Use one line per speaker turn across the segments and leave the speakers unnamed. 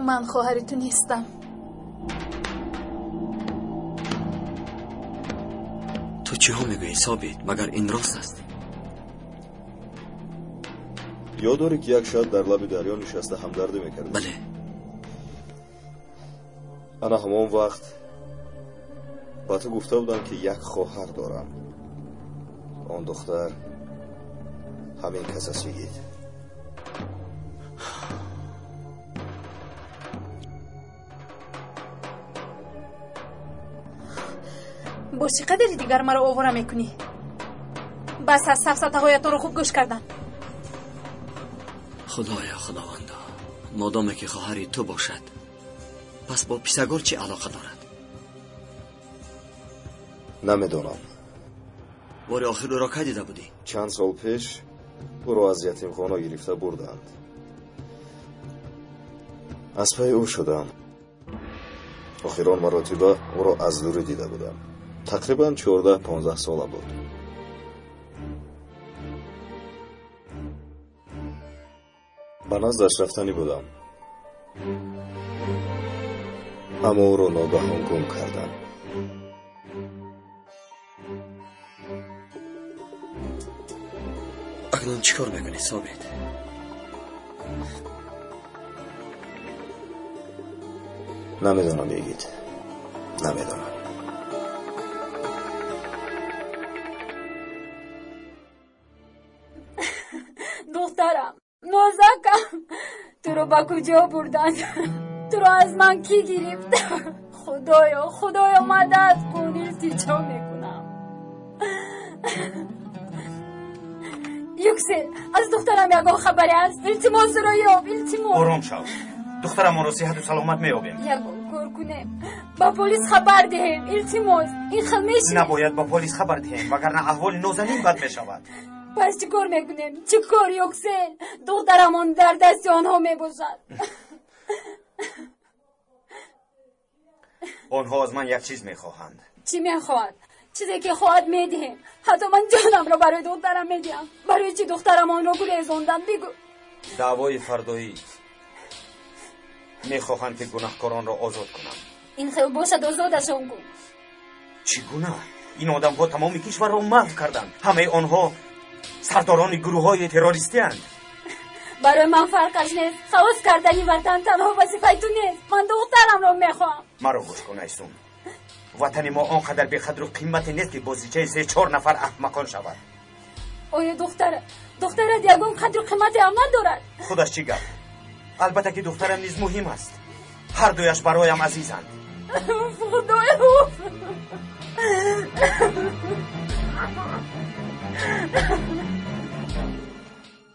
Ман хоҳари ту нестам.
Ту чиҳо мегӯӣ, Собит? Магар ин рост аст?
Ёд дорӣ, ки як шаб дар лаби дарё нишаста ҳамдардӣ мекардем?
Бале.
Ана ҳамон вақт ба ту гуфта будам, ки як хоҳар дорам. Он духтар ҳамин кас аст, йигит.
Боз чӣ қадари дигар маро овора мекунӣ? Бас аз сафсатаҳоятонро хуб гӯш кардам.
Худоё, Худовандо, модоме ки хоҳари ту бошад, пас бо Писагор чӣ алоқа дорад?
Намедонам.
Бори охир ӯро кай дида будӣ?
Чанд сол пеш ӯро аз ятимхона гирифта бурданд. Аз пайи ӯ шудам. Охирон маротиба ӯро аз дурӣ дида будам. Тақрибан 14-15 сола буд. Ба наздаш рафтанӣ будам, аммо ӯро ногаҳон гум кардам.
Акнун чӣ кор мекунӣ, Собит?
Намедонам, йигит, намедонам.
Духтарам, нозакам, туро ба куҷо бурданд? Туро аз ман кӣ гирифт? Худоё, Худоё, мадад кун, илтиҷо мекунам. Юксел, аз духтарам ягон хабаре ҳаст? Илтимос, ӯро ёб, илтимос.
Ором шав, духтарамонро сиҳату саломат меёбем.
Ягон кор кунем, ба полис хабар диҳем, илтимос. Ин хел мешавад?
Набояд ба полис хабар диҳем, вагарна аҳволи Нозанин бад мешавад.
Пас чӣ кор мекунем? Чӣ кор, Юксел? Духтарамон дар дасти онҳо мебошад.
Онҳо аз ман як чиз мехоҳанд.
Чӣ мехоҳад? Чизе ки хоҳад медиҳем. Ҳатто ман ҷонамро барои духтарам медиҳам. Барои чӣ духтарамонро гурезондам? Бигӯ.
Даъвои фардоӣ. Мехоҳанд, ки гунаҳкоронро озод кунам.
Ин хел бошад, озодашон кун.
Чӣ гуна? Ин одамҳо тамоми кишварро маҳв карданд. Ҳамаи онҳо сардорони гурӯҳҳои террористианд.
Барои ман фарқаш нест. Халос кардани ватан танҳо вазифаи ту нест. Ман духтарамро мехоҳам.
Маро гӯш кун, Айсун. Ватани мо он қадар беқадру қимате нест, ки бозичаи се-чор нафар аҳмақон шавад.
Оё духтарат ягон қадру қимате ҳам надорад?
Худаш чӣ гап? Албатта, ки духтарам низ муҳим аст. Ҳар дуяш бароям азизанд.
Худоё!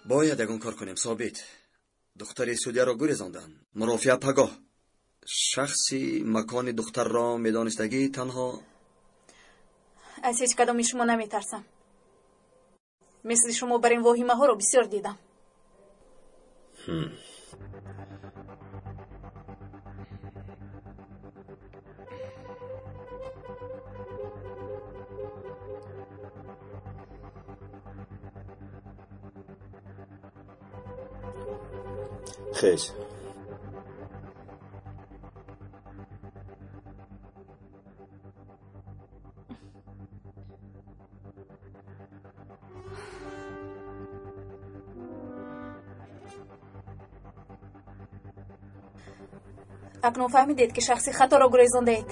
Бояд ягон кор кунем, Собит. Духтари судяро гурезонданд. Мурофиа пагоҳ. Шахси макони духтарро медонистагӣ танҳо
аз ҳеҷ кадоми шумо наметарсам. Мисли шумо бар ин воҳимаҳоро бисёр дидам.
Хез.
Акнун фаҳмидед, ки шахси хаторо гурезондаед.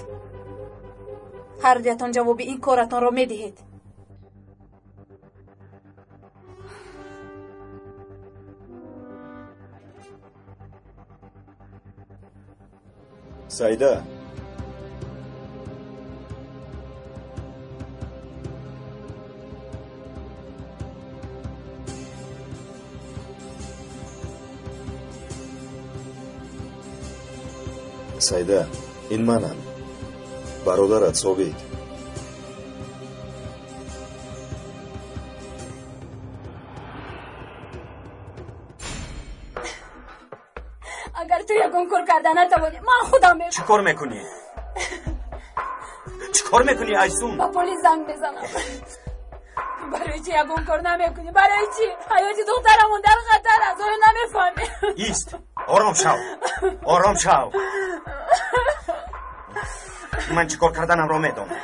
Ҳар дуятон ҷавоби ин коратонро медиҳед.
Саида, Саида, ин манам, бародарат Собит.
Агар ту ягон кор карда натавонӣ, ман худам мекунам.
Чӣ кор мекунӣ? Чӣ кор мекунӣ, Айсун?
Ба полис занг мезанам. Барои чӣ ягон кор намекунӣ? Барои чӣ? Ҳаёти духтарамон дар хатар аст, оё намефаҳмӣ?
Ист, ором шав, ором шав. Ман чӣ кор карданамро медонам.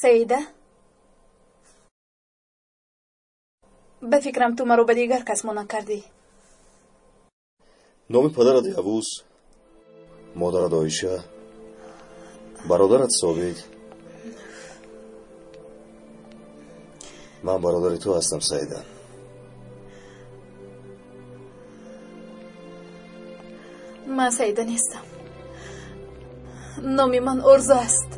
Саида, ба фикрам ту маро ба дигар кас монанд кардӣ.
Номи падарат Явуз, модарат Оиша, бародарат Собит. Ман бародари ту ҳастам, Саида.
Ман Саида нестам. Номи ман Орзу аст.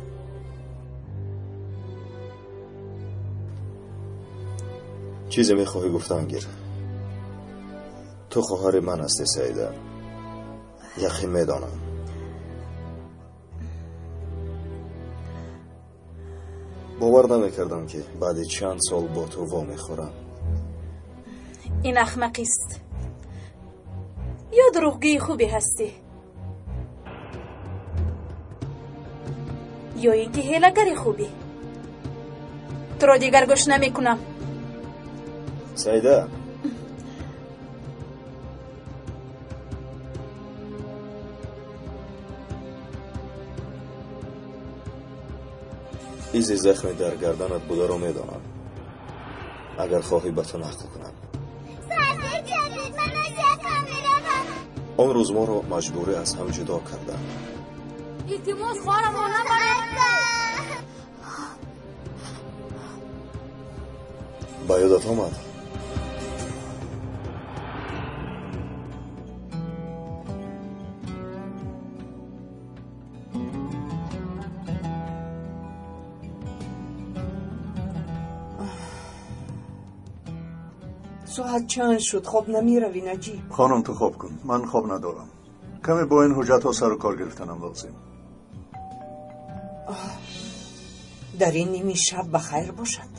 Чизе мехоҳӣ гуфтан гир. Ту хоҳари ман ҳастӣ, Саида. Яқин медонам. Бовар намекардам, ки баъди чанд сол бо ту вомехӯрам.
Ин ахмақист. Ё дурӯғгӯи хубе ҳастӣ, ё ин ки ҳелагари хубӣ. Туро дигар гӯш намекунам.
Саида, изи захме дар гарданат бударо медонам. Агар хоҳӣ ба ту нақл кунам. Он рӯз моро маҷбурӣ аз ҳам ҷудо карданд.
Илтимос, хоҳарамро набаред.
Ба ёдат омад?
Соат чанд шуд? Хоб намеравӣ, Наҷиб?
Хонум, ту хоб кун, ман хоб надорам. Каме бо ин ҳуҷҷатҳо сару кор гирифтанам лозим.
Дар ин ними шаб ба хайр бошад?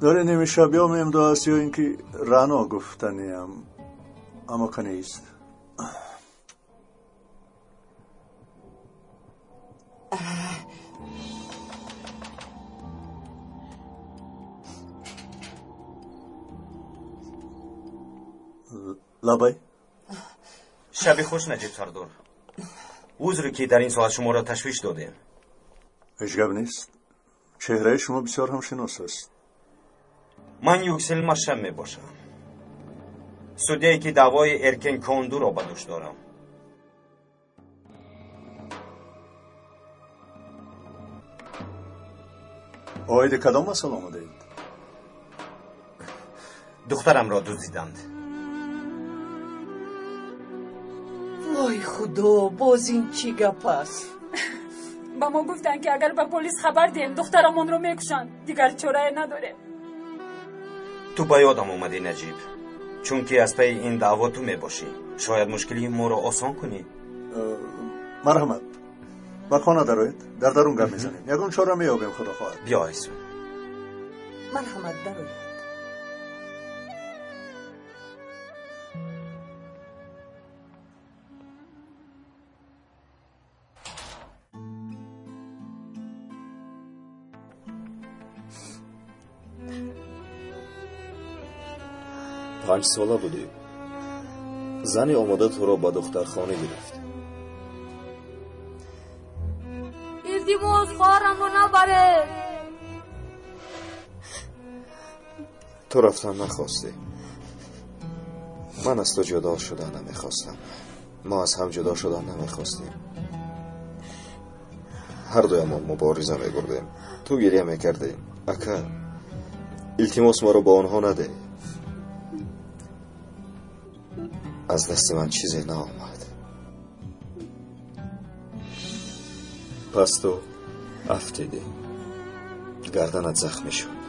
Дар ин ними шаб ё мемдо аст, ё ин ки Рано гуфтаниям, аммо канист. Лабай.
Шаби хуш, Наҷиб сардор. Узре ки дар ин соат шуморо ташвиш додем.
Ҳеҷ гап нест. Чеҳраи шумо бисёр ҳамшинос аст.
Ман Юксел Машам мебошам. Судяе ки даъвои Эркен Кондуро ба дӯш дорам.
Оиди кадом масъала омадаед?
Духтарамро дуздиданд.
Вой худо, боз ин чӣ гап аст?
Ба мо гуфтанд, ки агар ба полис хабар диҳем, духтарамонро мекушанд. Дигар чорае надорем.
Ту ба ёдам омадӣ, Наҷиб, чунки аз пайи ин даъво ту мебошӣ. Шояд мушкилии моро осон кунӣ.
Марҳамат, ба хона дароед, дар дарун гап мезанем. Ягон чора меёбем, худо хоҳад.
Биё, Айсу.
Марҳамат, дароед.
5 сола будӣ. Зани омода туро ба духтархона гирифт.
Илтимос, хоҳарамро набаред.
Ту рафтан нахостӣ. Ман аз ту ҷудо шудан намехостам. Мо аз ҳам ҷудо шудан намехостем. Ҳар дуямон мубориза мебурдем. Ту гиря мекардӣ. Ака, илтимос, маро ба онҳо надеҳ. Аз дасти ман чизе наомад. Пас ту афтидӣ. Гарданат захмӣ шуд.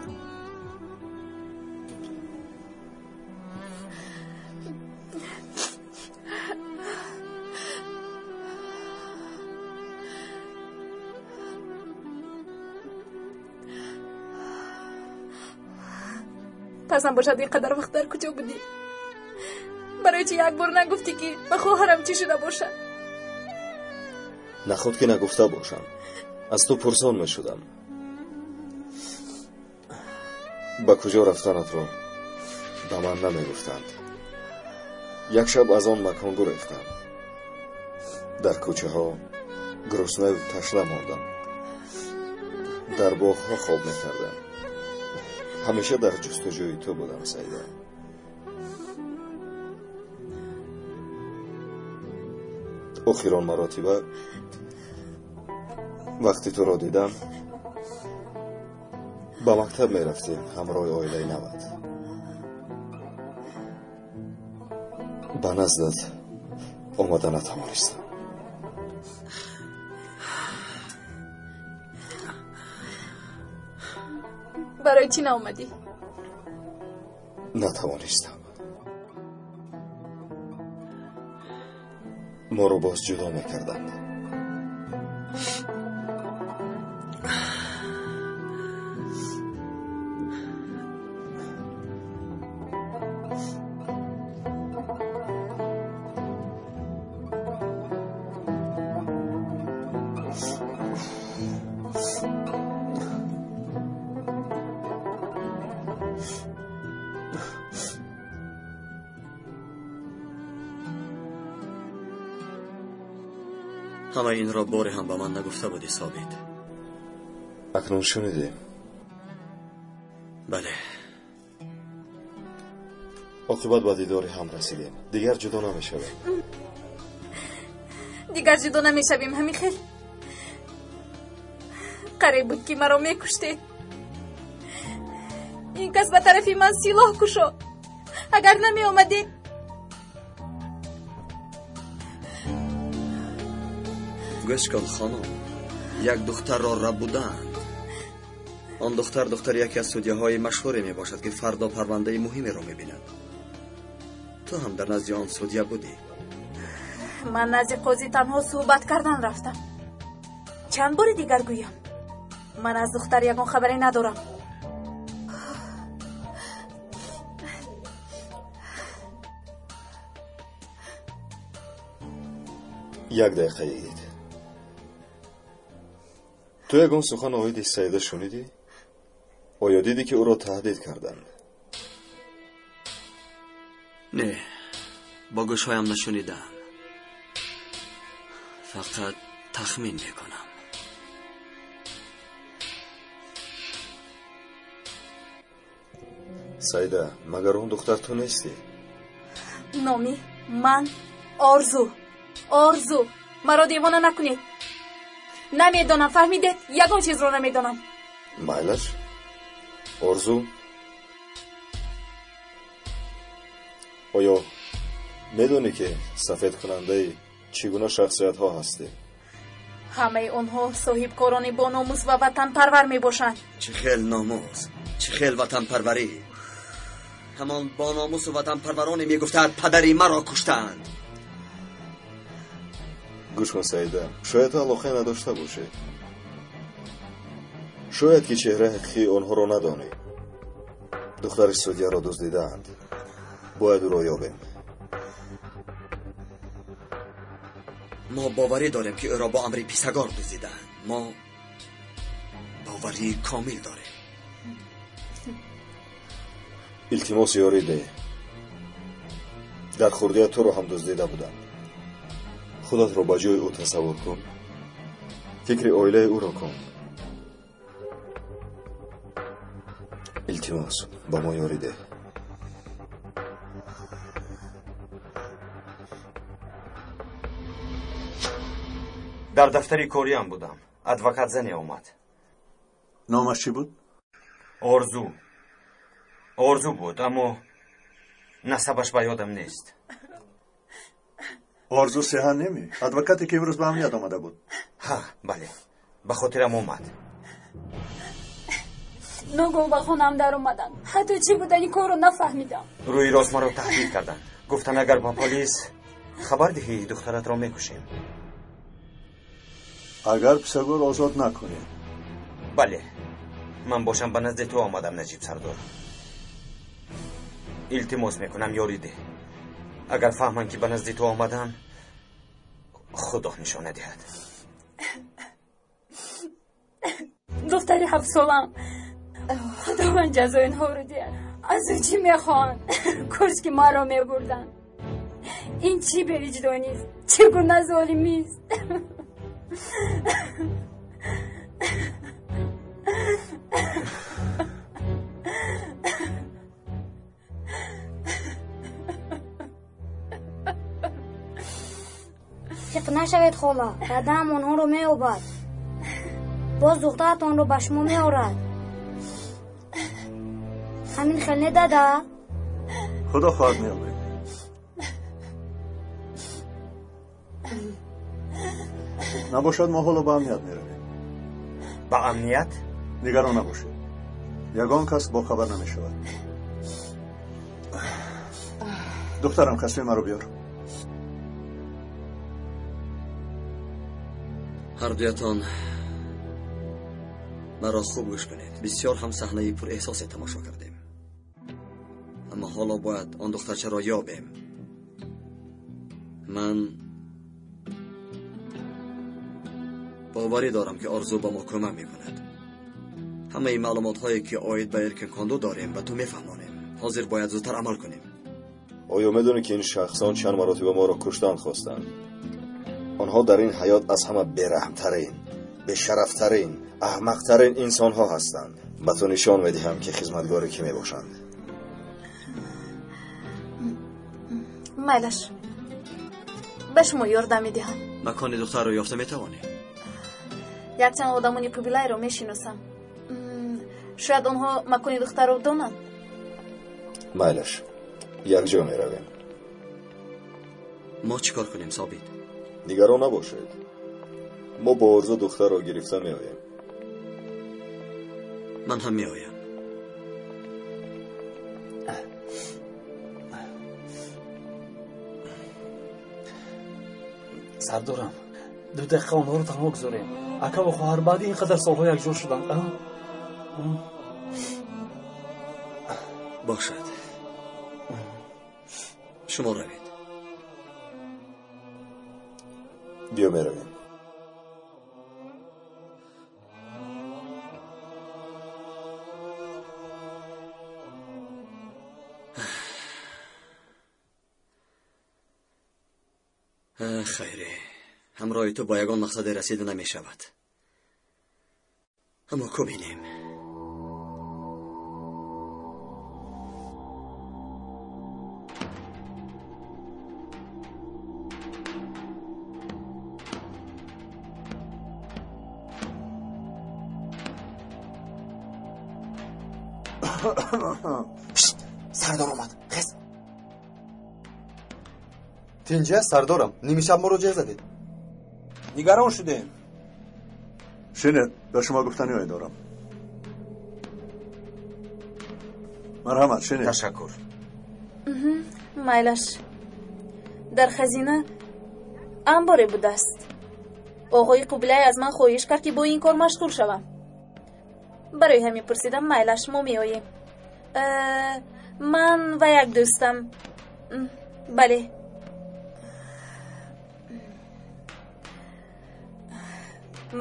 Пас ҳам бошад, ин қадар вақт дар куҷо будӣ? Барои чӣ як бор нагуфтӣ, ки ба хоҳарам чӣ шуда бошад?
Наход ки нагуфта бошам. Аз ту пурсон мешудам. Ба куҷо рафтанатро ба ман намегуфтанд. Як шаб аз он макон гурехтам. Дар кӯчаҳо гуруснаю ташна мондам. Дар боғҳо хоб мекардам. Ҳамеша дар ҷустуҷӯи ту будам, Саида. Охирон маротиба вақти туро дидам, ба мактаб мерафтем ҳамроҳи оилаи нават. Ба наздат омада натавонистам.
Барои чӣ наомадӣ?
Натавонистам. Моро боз ҷудо мекарданд.
Ҳамаи инро боре ҳам ба ман нагуфта будӣ, Собит.
Акнун шунидем.
Бале.
Оқибат ба дидори ҳам расидем. Дигар ҷудо намешавем.
Дигар ҷудо намешавем, ҳамин хел. Қариб буд, ки маро мекуштед. Ин кас ба тарафи ман силоҳ кушод. Агар намеомадед,
гӯш кун, хонум, як духтарро рабуданд. Он духтар духтари яке аз судяҳои машҳуре мебошад, ки фардо парвандаи муҳимеро мебинад. Ту ҳам дар назди он судя будӣ.
Ман назди қозӣ танҳо суҳбат кардан рафтам. Чанд бори дигар гӯям, ман аз духтар ягон хабаре надорам.
Як дақиқа, йигит. Ту ягон сухан оиди Саида шунидӣ? Оё дидӣ, ки ӯро таҳдид карданд?
Не, бо гӯшҳоям нашунидам. Фақат тахмин мекунам.
Саида, магар он духтар ту нестӣ?
Номи ман Орзу. Орзу, маро девона накунед. Намедонам, фаҳмидед? Ягон чизро намедонам.
Майлаш, Орзу, оё медонӣ, ки сафедкунандаи чӣ гуна шахсиятҳо ҳастӣ?
Ҳамаи онҳо соҳибкорони бономус ва ватанпарвар мебошанд.
Чӣ хел номус, чӣ хел ватанпарварӣ! Ҳамон бономусу ватанпарвароне мегуфтаанд, падари маро куштаанд.
Гӯш кун, Саида, шояд ту алоқае надошта бошӣ. Шояд ки чеҳраи ҳақиқии онҳоро надонӣ. Духтари судяро дуздидаанд. Бояд ӯро ёбем.
Мо боварӣ дорем, ки ӯро бо амри писагор дуздидаанд. Мо боварии комил дорем.
Илтимос, ёрӣ деҳ. Дар хурдият туро ҳам дуздида буданд. Худатро ба ҷои ӯ тасаввур кун. Фикри оилаи ӯро кун. Илтимос, ба мо ёрӣ деҳ.
Дар дафтари кориам будам. Адвокат зане омад.
Номаш чӣ буд?
Орзу. Орзу буд, аммо насабаш ба ёдам нест.
Орзу Сеҳан неми? Адвокате, ки имрӯз ба амният омада буд.
Ҳа, бале, ба хотирам омад.
Ногоҳ ба хонаам даромаданд. Ҳатто чӣ будани корро нафаҳмидам.
Рӯи рост маро таҳдид карданд. Гуфтанд, агар ба полис хабар диҳӣ, духтаратро мекушем.
Агар писагор озод накунӣ?
Бале, ман бошам ба назди ту омадам, Наҷиб сардор. Илтимос мекунам, ёрӣ деҳ. Агар фаҳманд, ки ба назди ту омадам, Худо нишона диҳад.
Духтари 7 солаам. Худованд ҷазои инҳоро диҳад. Аз ӯ чӣ мехоҳанд? Кош ки маро мебурданд. Ин чӣ бевиҷдонист? Чӣ гуна золимист?
Фиқ нашавед, хола, дадаам онҳоро меёбад, боз духтаратонро ба шумо меорад. Ҳамин хел не, дада?
Худо хоҳад, меёбед. Набошад, мо ҳоло ба амният меравем.
Ба амният?
Нигарон набошед, ягон кас бохабар намешавад. Духтарам, касби маро биёр.
Ҳардуятон маро хуб гӯш кунед. Бисёр ҳам саҳнаи пурэҳсосе тамошо кардем, аммо ҳоло бояд он духтарчаро ёбем. Ман боварӣ дорам, ки Орзу ба мо кӯмак мекунад. Ҳамаи маълумотҳое, ки оид ба Эркин Конду дорем, ба ту мефаҳмонем. Ҳозир бояд зудтар амал кунем.
Оё медонӣ, ки ин шахсон чанд маротиба моро куштан хостанд? Онҳо дар ин ҳаёт аз ҳама бераҳмтарин, бешарафтарин, аҳмақтарин инсонҳо ҳастанд. Ба ту нишон медиҳам, ки хизматгори кӣ мебошанд.
Майлаш, ба шумо ёрдам медиҳам.
Макони духтарро ёфта метавонем?
Якчанд одамони Қубилайро мешиносам. Шояд онҳо макони духтарро донанд.
Майлаш, якҷо меравем.
Мо чӣ кор кунем, Собит?
Нигарон набошед, мо бо Орзу духтарро гирифта меоем.
Ман ҳам меоям.
Сардорам, 2 дақиқа онҳоро танҳо гузорем. Акаву хоҳар баъди ин қадар солҳо якҷо шуданд.
Бошад, шумо равед.
Биё, меравем.
Хайре, ҳамроҳи ту ба ягон мақсаде расида намешавад, аммо кӯбинем.
Сардор омад, хез. Тинҷӣ аст, сардорам? Нимишаб моро ҷеғ задед.
Нигарон шудем.
Шинед, ба шумо гуфтаниҳое дорам. Марҳамат, шинед.
Ташаккур.
Майлаш. Дар хазина амборе будааст. Оғои Қубилай аз ман хоҳиш кард, ки бо ин кор машғул шавам. Барои ҳамин пурсидам. Майлаш, мо меоем. Ман ва як дӯстам. Бале,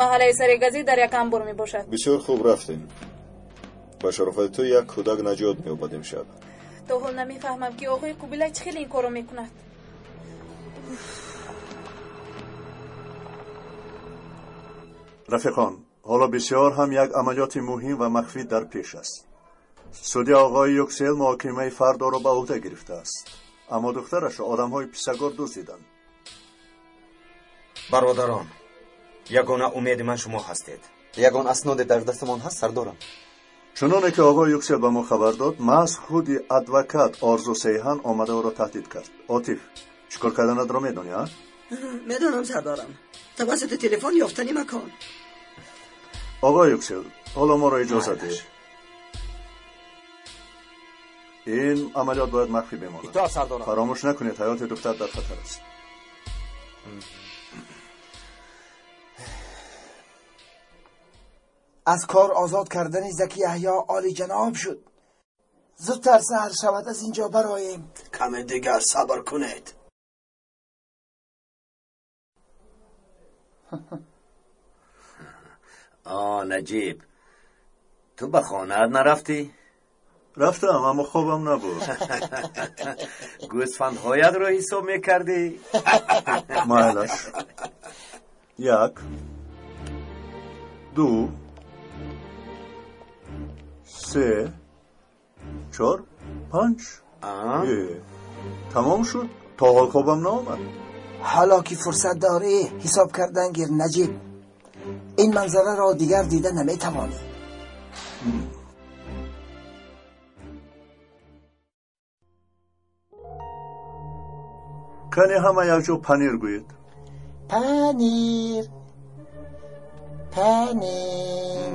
маҳаллаи Саригазӣ дар як амбор мебошад.
Бисёр хуб, рафтем. Ба шарофати ту як кӯдак наҷот меёбад имшаб.
То ҳол намефаҳмам, ки оғои Қубилай чӣ хел ин корро мекунад.
Рафиқон, ҳоло бисёр ҳам як амалиёти муҳим ва махфӣ дар пеш аст. Судя оғои Юксел муҳокимаи фардоро ба ӯҳда гирифтааст, аммо духтарашро одамҳои писагор дуздиданд.
Бародарон, ягона умеди ман шумо ҳастед.
Ягон асноде дар дастамон ҳаст, сардорам?
Чуноне ки оғои Юксел ба мо хабар дод, маҳз худи адвокат Орзу Сейҳан омада ӯро таҳдид кард. Отиф, чӣ кор карданатро медонӣ, а?
Медонам, сардорам, тавассути телефон ёфтани макон.
Оғои Юксел, ҳоло моро иҷоза деҳ. Ин амалиёт бояд махфӣ бимонад.
Итоат, сардорам.
Фаромӯш накунед, ҳаёти духтар дар хатар аст.
Аз кор озод кардани Заки Яҳё олиҷаноб шуд. Зудтар саҳар шавад, аз инҷо бароем.
Каме дигар сабр кунед. О, Наҷиб.
Ту ба хонаат нарафтӣ?
Рафтам, аммо хобам набуд.
Гӯсфандҳоятро ҳисоб мекардӣ?
Майлаш. 1, 2, 3, 4, 5. Тамом шуд. То ҳол хобам наомад.
Ҳало ки фурсат дорӣ, ҳисоб кардан гир, Наҷиб. Ин манзараро дигар дида наметавонӣ.
Кане ҳама якҷо панир гӯед.
Панир, панир.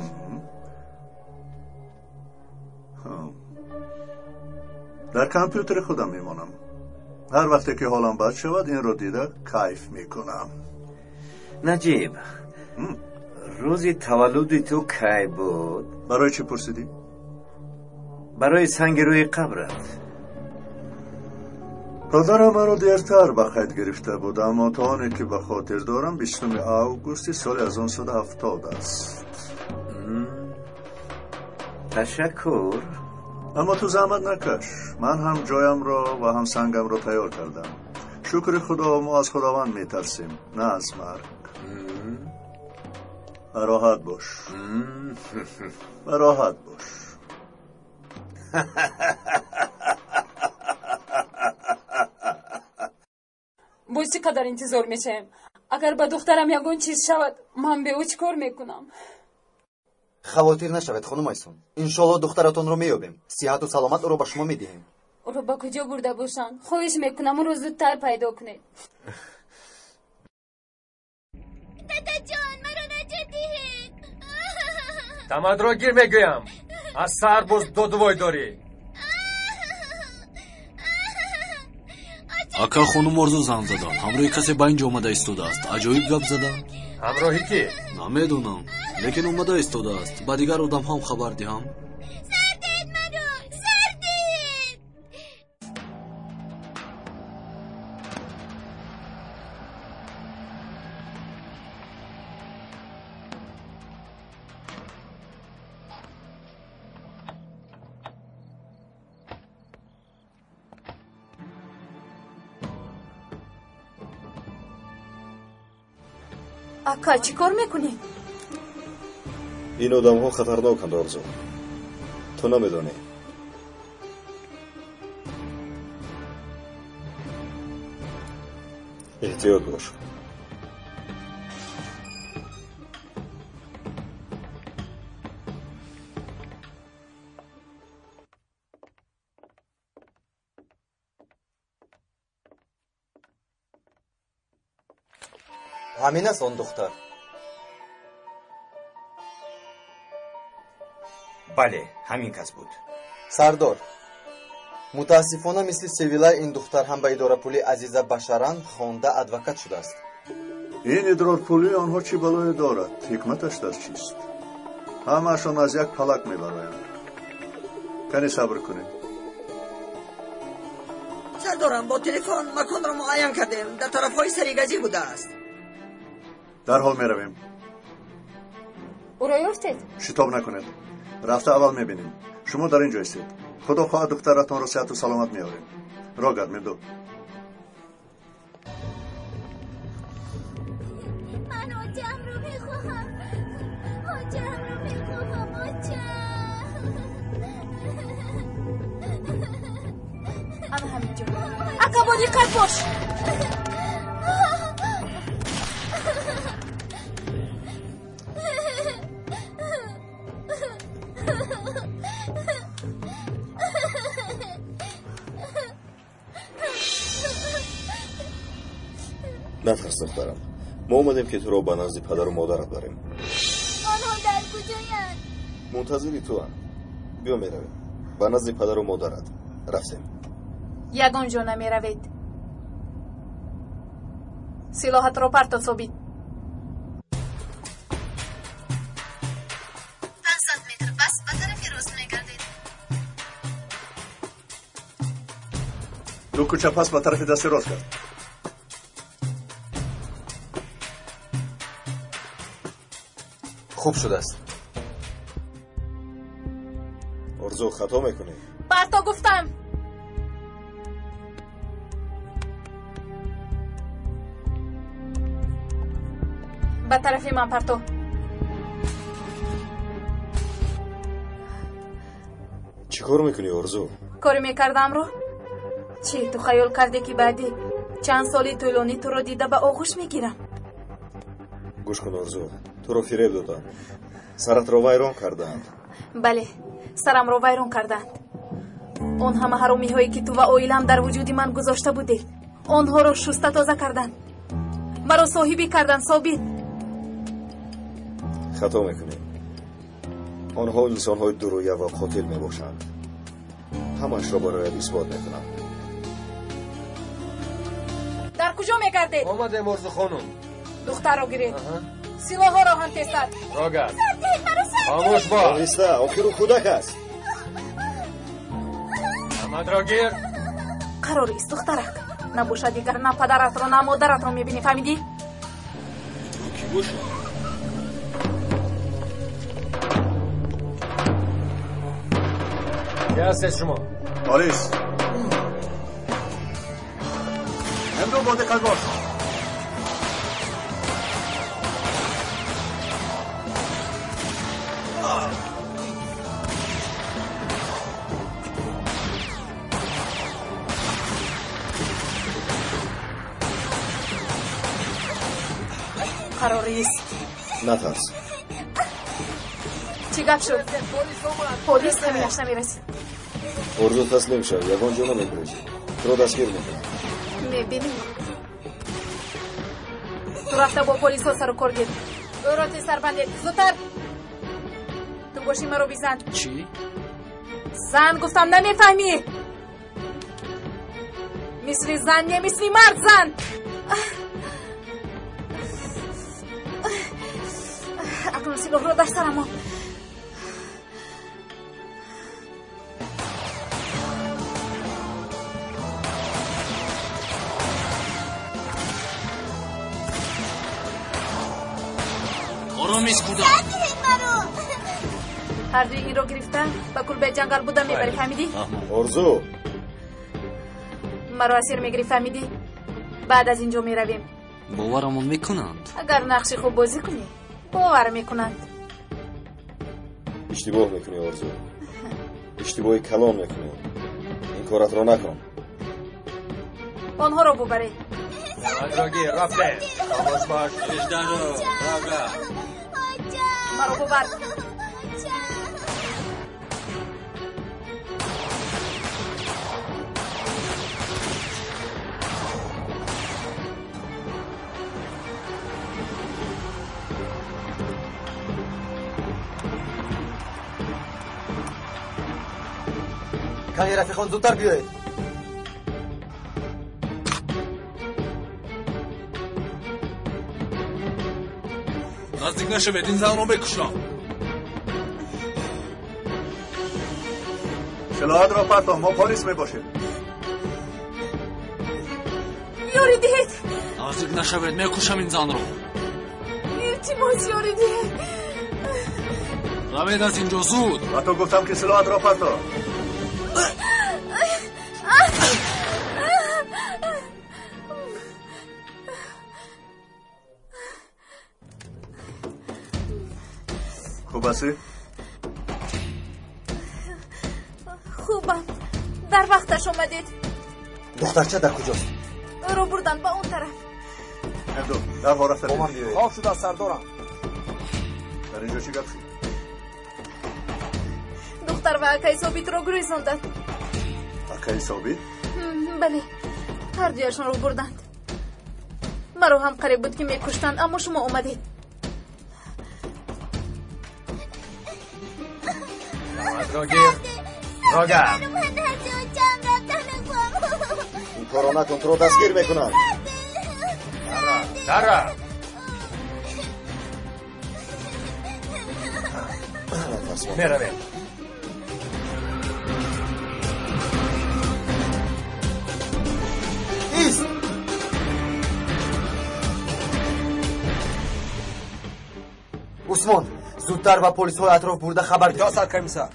Дар компютери худам мемонам. Ҳар вақте ки ҳолам бад шавад, инро дида кайф мекунам.
Наҷиб, рӯзи таваллуди ту кай буд?
Барои чӣ пурсидӣ?
Барои санги рӯи қабрат.
Падарам маро дертар ба қайд гирифта буд, аммо то оне ки ба хотир дорам, 20 августи соли 1970 аст.
Ташаккур.
Аммо ту заҳмат накаш. Ман ҳам ҷоямро ва ҳам сангамро тайёр кардам. Шукри Худо, мо аз Худованд метарсем, на аз марг. Роҳат бош. Роҳат бош.
Боз чӣ қадар интизор мешавем? Агар ба духтарам ягон чиз шавад, ман бе ӯ чӣ кор мекунам?
Хавотир нашавед, хонум Айсун. Иншоалло духтаратонро меёбем. Сиҳату саломат ӯро ба шумо медиҳем.
Ӯро ба куҷо бурда бошанд? Хоҳиш мекунам, ӯро зудтар пайдо кунед.
Дадаҷон, маро наҷот диҳед.
Тамадро гир мегӯям. Аз саҳар боз додувой дорӣ.
Ака, хонум Орзу занг задам. Ҳамроҳи касе ба ин ҷо омада истодааст. Аҷоиб гап задам.
Ҳамроҳи кӣ?
Намедонам, лекин омада истодааст. Ба дигар одамҳо ҳам хабар диҳам.
Сар диҳед маро! Сар диҳед!
Ака, чӣ кор мекунӣ?
Ин одамҳо хатарноканд, Орзу. Ту намедонӣ. Эҳтиёт бош.
Ҳамин аст он духтар?
Бале, ҳамин кас буд.
Сардор, мутаассифона мисли Севилай ин духтар ҳам ба идорапулии Азиза Башаран хонда адвокат шудааст.
Ин идрорпулии онҳо чӣ балое дорад? Ҳикматаш дар чист? Ҳамаашон аз як палак мебароянд. Кане сабр кунед.
Сардорам, бо телефон маконро муайян кардем. Дар тарафҳои Саригазӣ будааст.
Дарҳол меравем.
Ӯро ёфтед?
Шитоб накунед. Рафта аввал мебинем. Шумо дар ин ҷо истед. Худо хоҳад духтаратонро сиҳату саломат меорем. Рогард, мирдо.
Ман очамро мехоҳам. Очамро мехоҳам, оча.
Ана ҳамин ҷо. Ака, бо диққат бош.
Натарс, духтарам. Мо омадем, ки туро ба назди падару модарат барем.
Онҳо дар куҷоянд?
Мунтазири туанд. Биё, меравем ба назди падару модарат. Рафтем.
Ягон ҷо намеравед. Силоҳатро парто, Собит.
500 метр пас ба тарафи рост мегардед.
Ду кӯча пас ба тарафи дасти рост кард.
Хуб шудааст.
Орзу, хато мекунӣ.
Парто гуфтам. Ба тарафи ман парто.
Чӣ кор мекунӣ, Орзу?
Коре мекардамро? Чӣ, ту хаёл кардӣ, ки баъди чанд соли тӯлонӣ туро дида ба оғӯш мегирам?
Гӯш кун, Орзу, туро фиреб доданд, саратро вайрон кардаанд.
Бале, сарамро вайрон кардаанд. Он ҳама ҳаромиҳое, ки ту ва оилам дар вуҷуди ман гузошта будед, онҳоро шуста тоза карданд. Маро соҳибӣ карданд, Собит.
Хато мекунӣ. Онҳо инсонҳои дурӯя ва қотил мебошанд. Ҳамаашро барояд исбот мекунам.
Дар куҷо мегардед?
Омадем, Орзу хонум.
Духтарро гиред. Силоҳҳоро ҳам тезтар.
Рогат. Хомӯш бош.
Оҳиста, охир ӯ кӯдак аст.
Амадро гир.
Қарор ист, духтарак. Набошад дигар на падаратро, на модаратро мебинӣ, фаҳмидӣ?
Кӣ бошад? Кӣ ҳастед шумо?
Полис. Ҳамдо бо диққат бош.
Қарор ист.
Натарс.
Чӣ гап шуд? Полис ҳаминаш намерасид.
Орзу, таслим шав, ягон ҷо намегурезӣ. Туро дастгир мекунам.
Мебинӣ. Ту рафта бо полисҳо сару кор гир. Ӯро тезтар бандед. Зудтар. Ту бошӣ маро бизан.
Чӣ?
Зан гуфтам, намефаҳмӣ? Мисли зан не, мисли мард зан. Акнун силоҳро дар сарам мон.
Оромист, кӯдак.
Ҳардуи инро гирифта ба кулбаи ҷангал буда мебарӣ, фаҳмидӣ?
Орзу,
маро асир мегирӣ, фаҳмидӣ? Баъд аз ин ҷо меравем.
Боварамон мекунанд?
Агар нақши хуб бозӣ кунӣ, бовар мекунанд.
Иштибоҳ мекунӣ, Орзу. Иштибоҳи калон мекунӣ. Ин коратро накун.
Онҳоро бубаред.
Амадро гир, рафтем. Хомӯш бош.
Иждаро, рага.
Маро бубар.
Кани, рафиқон, зудтар биёед.
Наздик нашавед, ин занро мекушам.
Силоҳатро партом, мо полис мебошем.
Ёрӣ диҳед.
Наздик нашавед, мекушам ин занро.
Илтимос, ёрӣ диҳед.
Равед аз инҷо зуд.
Ба ту гуфтам, ки силоҳатро партом. Хуб ҳастӣ?
Хубам. Дар вақташ омадед.
Духтарча дар куҷост?
Ӯро бурданд ба он тараф.
Ҳамдо, дарҳол рафта
Бо ман биёед.
Хоб шудааст, сардорам.
Дар ин ҷо чӣ гап шуд?
Духтар ва акаи Собитро гурезонданд.
Акаи Собит?
Бале, ҳардуяшонро бурданд. Маро ҳам қариб буд, ки мекуштанд, аммо шумо омадед.
Амадро гир. Рога.
Ин корро накун, туро дастгир мекунам.
Дара, дара.
Натарс.
Меравем.
Ист! Усмон, зудтар ба полисҳои атроф бурда хабар
Ито,
диҳед.
саркомиссар.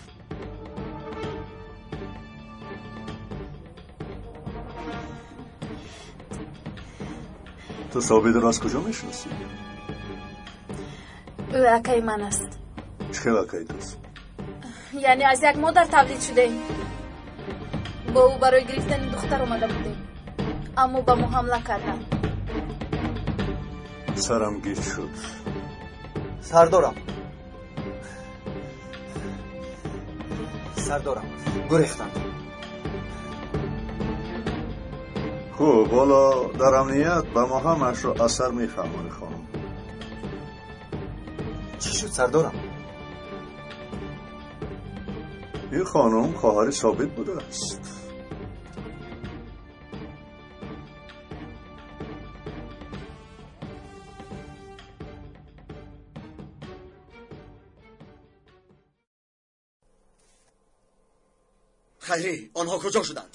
Ту Собитро аз куҷо мешиносӣ?
Ӯ акаи ман аст.
Чӣ хел акаи туст?
Яъне аз як модар тавлид шудаем. Бо ӯ барои гирифтани духтар омада будем, аммо ба мо ҳамла карданд.
Сарам гиҷ шуд.
Сардорам, сардорам, гурехтанд.
Хуб, ҳоло дар амният ба мо ҳамаашро асар мефаҳмонӣ, хонум.
Чӣ шуд, сардорам?
Ин хонум хоҳари Собит будааст.
Хайрӣ, онҳо куҷо шуданд?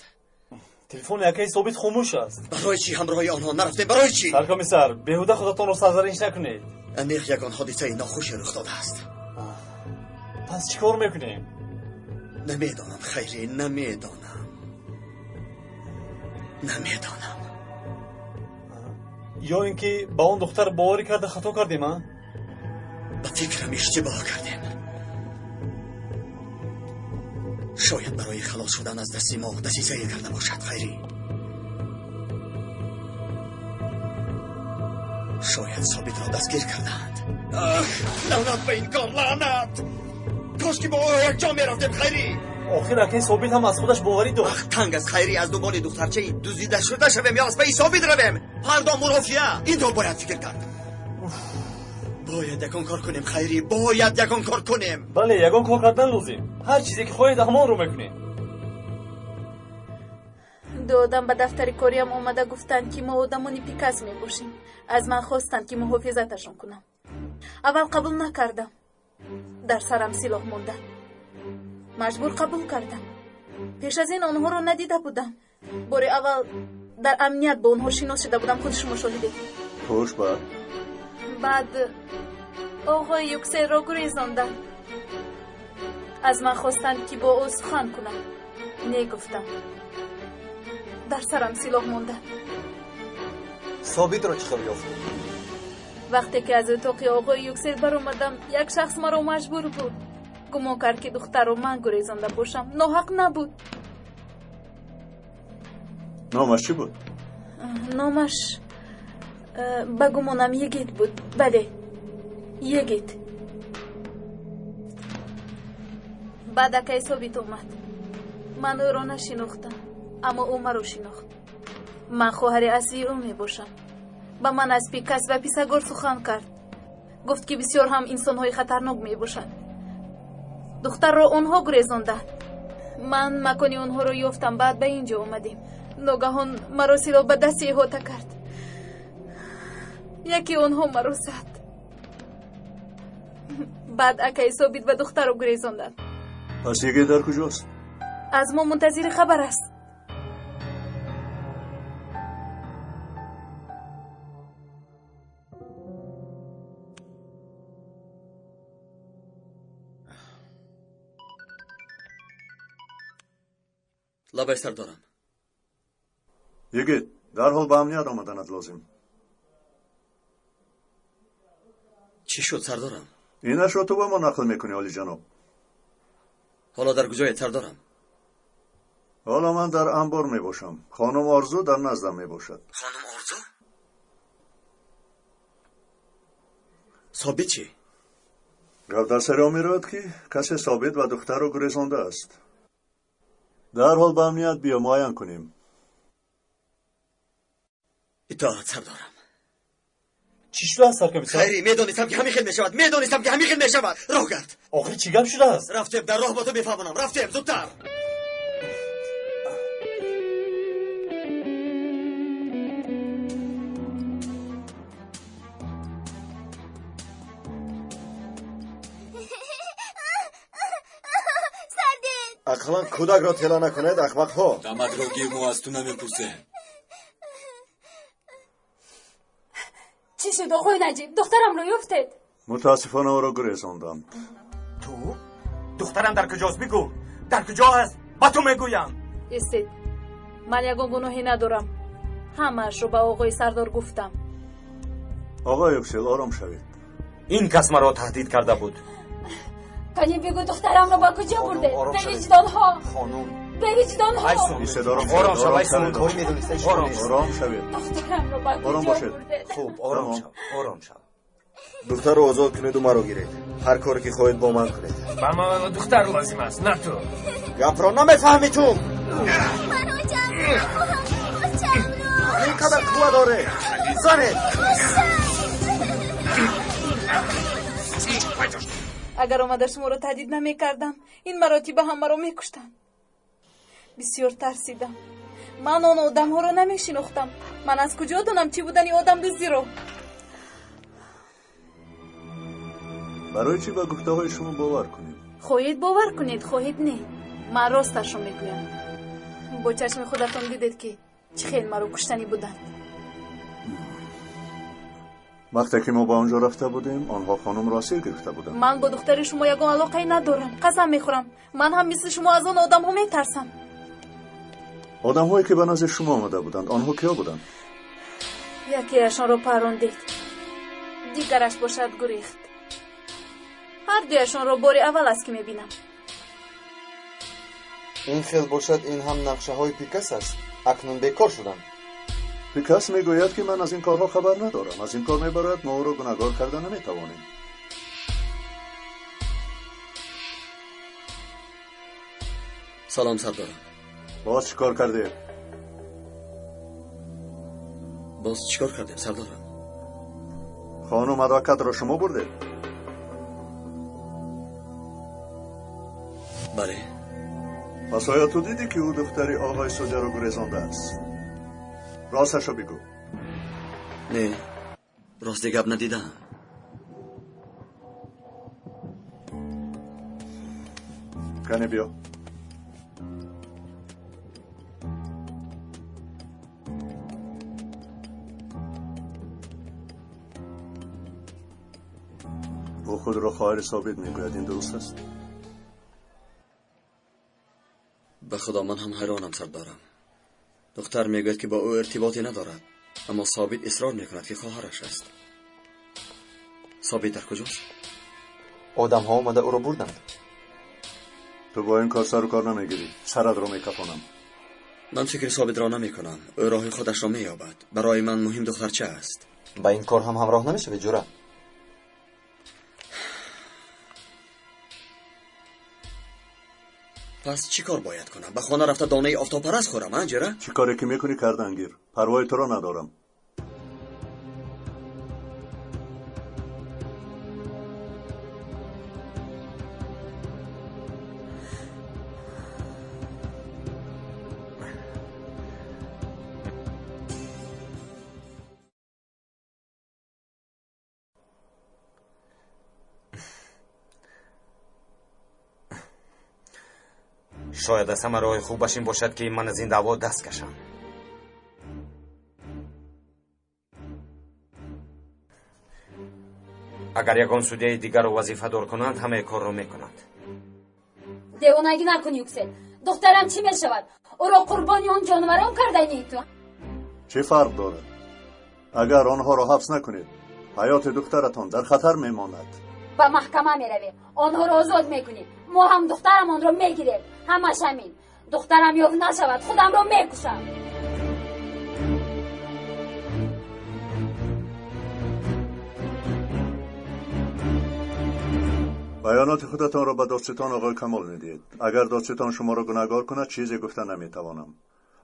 Телефони акаи Собит хомӯш аст.
Барои чӣ ҳамроҳи онҳо нарафтем? Барои чӣ?
Саркомиссар, беҳуда худатонро сарзаниш накунед.
Аниқ ягон ҳодисаи нохуше рух додааст.
Пас чӣ кор мекунем?
Намедонам, Хайрӣ, намедонам, намедонам.
Ё ин ки ба он духтар боварӣ карда хато кардем, а?
Ба фикрам иштибоҳ кардем. Шояд барои халос шудан аз дасти мо дасисае карда бошад, Хайрӣ. Шояд Собитро дастгир кардаанд. Ах, лаънат ба ин кор, лаънат! Кош ки бо ӯ якҷо мерафтем, Хайрӣ.
Охир акаи Собит ҳам аз худаш боварӣ дошт.
Ах, танг аст, Хайрӣ, аз дунболи духтарчаи дуздида шуда шавем ё аз пайи Собит равем? Ҳардо мурофиа. Интор бояд фикр кард. Бояд ягон кор кунем, Хайрӣ, бояд ягон кор кунем.
Бале, ягон кор кардан лозим. Ҳар чизе ки хоҳед, ҳамонро мекунем.
Ду одам ба дафтари кориам омада гуфтанд, ки мо одамони Пикас мебошем. Аз ман хостанд, ки муҳофизаташон кунам. Аввал қабул накардам. Дар сарам силоҳ монда. Маҷбур қабул кардам. Пеш аз ин онҳоро надида будам. Бори аввал дар амният бо онҳо шинос шуда будам, худи шумо шоҳидед.
Хуш, баъд?
Баъд оғои Юкселро гурезонданд. Аз ман хостанд, ки бо ӯ сухан кунам. Не гуфтам. Дар сарам силоҳ монда.
Собитро чӣ хел ёфтӣ?
Вақте ки аз утоқи оғои Юксел баромадам, як шахс маро маҷбур буд. Гумон кард, ки духтарро ман гурезонда бошам. Ноҳақ набуд.
Номаш чӣ буд?
Номаш ба гумонам Йигит буд. Бале, Йигит. Баъд акаи Собит омад. Ман ӯро нашинохтам, аммо ӯ маро шинохт. Ман хоҳари аслии ӯ мебошам. Ба ман аз Пикас ва Писагор сухан кард. Гуфт, ки бисёр ҳам инсонҳои хатарнок мебошанд. Духтарро онҳо гурезонданд. Ман макони онҳоро ёфтам, баъд ба ин ҷо омадем. Ногаҳон маро силоҳ ба дасти иҳота кард. Яке онҳо маро зад. Баъд акаи Собит ва духтарро гурезонданд.
Пас Йигит дар куҷост?
Аз мо мунтазири хабар аст.
Лабай, сардорам.
Йигит, дарҳол ба амният омаданат лозим.
Чӣ шуд, сардорам?
Инашро ту ба мо нақл мекунӣ, олиҷаноб.
Ҳоло дар куҷоед, сардорам?
Ҳоло ман дар анбор мебошам. Хонум Орзу дар наздам мебошад.
Хонум Орзу? Собит чӣ?
Гап дар сари он меравад, ки касе Собит ва духтарро гурезондааст. Дарҳол ба амният биё, муайян кунем.
Итоат, сардорам.
Чӣ шудааст, саркомиссар?
Хайрӣ, медонистам, ки ҳамин хел мешавад. Медонистам, ки ҳамин хел мешавад. Роҳ гард.
Охир чӣ гап шудааст?
Рафтем, дар роҳ ба ту мефаҳмонам. Рафтем, зудтар.
Ақаллан кӯдакро тела накунед, ахмақҳо.
Дамадро гир, мо аз ту намепурсем.
Чӣ шуд, оғои Наҷиб? Духтарамро ёфтед?
Мутаассифона, ӯро гурезонданд.
Ту? Духтарам дар куҷост? Бигӯ, дар куҷо аст? Ба ту мегӯям.
Истед, ман ягон гуноҳе надорам. Ҳамаашро ба оғои сардор гуфтам.
Оқои Юксел, ором шавед.
Ин кас маро таҳдид карда буд.
Кани бигӯ, духтарамро ба куҷо бурдед? Бевиҷдонҳо!
Хонум,
бевиҷдонҳо!
Ором шав, Айсун.
Ором шавед.
Духтарамро ба
Ором
куҷо
бошед.
бурдед?
Хуб, ором шав, ором шав.
Духтарро озод кунеду маро гиред. Ҳар коре ки хоҳед, бо ман кунед.
Ба ман духтар лозим аст, на ту.
Гапро намефаҳмӣ ту.
Ман очамро мехоҳам, очамро.
Ин қадар қувва доре, занед.
Агар омада шуморо таҳдид намекардам, ин маротиба ҳам маро мекуштанд. Бисёр тарсидам. Ман он одамҳоро намешинохтам. Ман аз куҷо донам чӣ будани одамдуздиро?
Барои чӣ ба гуфтаҳои шумо бовар кунем?
Хоҳед бовар кунед, хоҳед не. Ман росташро мегӯям. Бо чашми худатон дидед, ки чӣ хел маро куштанӣ буданд.
Вақте ки мо ба он ҷо рафта будем, онҳо хонумро асир гирифта буданд.
Ман бо духтари шумо ягон алоқае надорам. Қасам мехӯрам, ман ҳам мисли шумо аз он одамҳо метарсам.
Одамҳое ки ба назди шумо омада буданд, онҳо киё буданд?
Якеашонро парондед, дигараш бошад гурехт. Ҳар дуяшонро бори аввал аст, ки мебинам.
Ин хел бошад, ин ҳам нақшаҳои Пикас аст. Акнун бекор шудам.
Пикас мегӯяд, ки ман аз ин корҳо хабар надорам. Аз ин кор мебарояд, мо ӯро гунаҳгор карда наметавонем.
Салом, сардорам.
Боз чӣ кор кардем?
Боз чӣ кор кардем, сардорам?
Хонум адвокатро шумо бурдед?
Бале.
Пас оё ту дидӣ, ки ӯ духтари оғои судяро гурезондааст? Росташро бигӯ.
Не, рости гап, надидам.
Кане биё. Ӯ худро хоҳари Собит мегӯяд, ин дуруст аст?
Ба худо, ман ҳам ҳайронам, сардорам. Духтар мегӯяд, ки бо ӯ иртиботе надорад, аммо Собит исрор мекунад, ки хоҳараш аст. Собит дар куҷост?
Одамҳо омада ӯро бурданд.
Ту бо ин кор сару кор намегирӣ, саратро мекафонам.
Ман фикри Собитро намекунам. Ӯ роҳи худашро меёбад. Барои ман муҳим духтарча аст.
Ба ин кор ҳам ҳамроҳ намешавӣ, ҷура?
Пас чӣ кор бояд кунам? Ба хона рафта донаи офтобпараст хӯрам, а, ҷира?
Чӣ коре ки мекунӣ, кардан гир. Парвои туро надорам.
Шояд аз ҳама роҳи хубаш ин бошад, ки ман аз ин даъво даст кашам. Агар ягон судяи дигарро вазифадор кунанд, ҳамаи корро мекунанд.
Девонагӣ накун, Юксел. Духтарам чӣ мешавад? Ӯро қурбони он ҷонварон карданӣ ту?
Чӣ фарқ дорад? Агар онҳоро ҳабс накунед, ҳаёти духтаратон дар хатар мемонад.
Ба маҳкама меравем, онҳоро озод мекунем. Мо ҳам духтарамонро мегирем. Ҳамаш ҳамин. Духтарам ёфт нашавад, худамро мекушам.
Баёноти худатонро ба додситон оғои Камол медиҳед. Агар додситон шуморо гунаҳгор кунад, чизе гуфта наметавонам.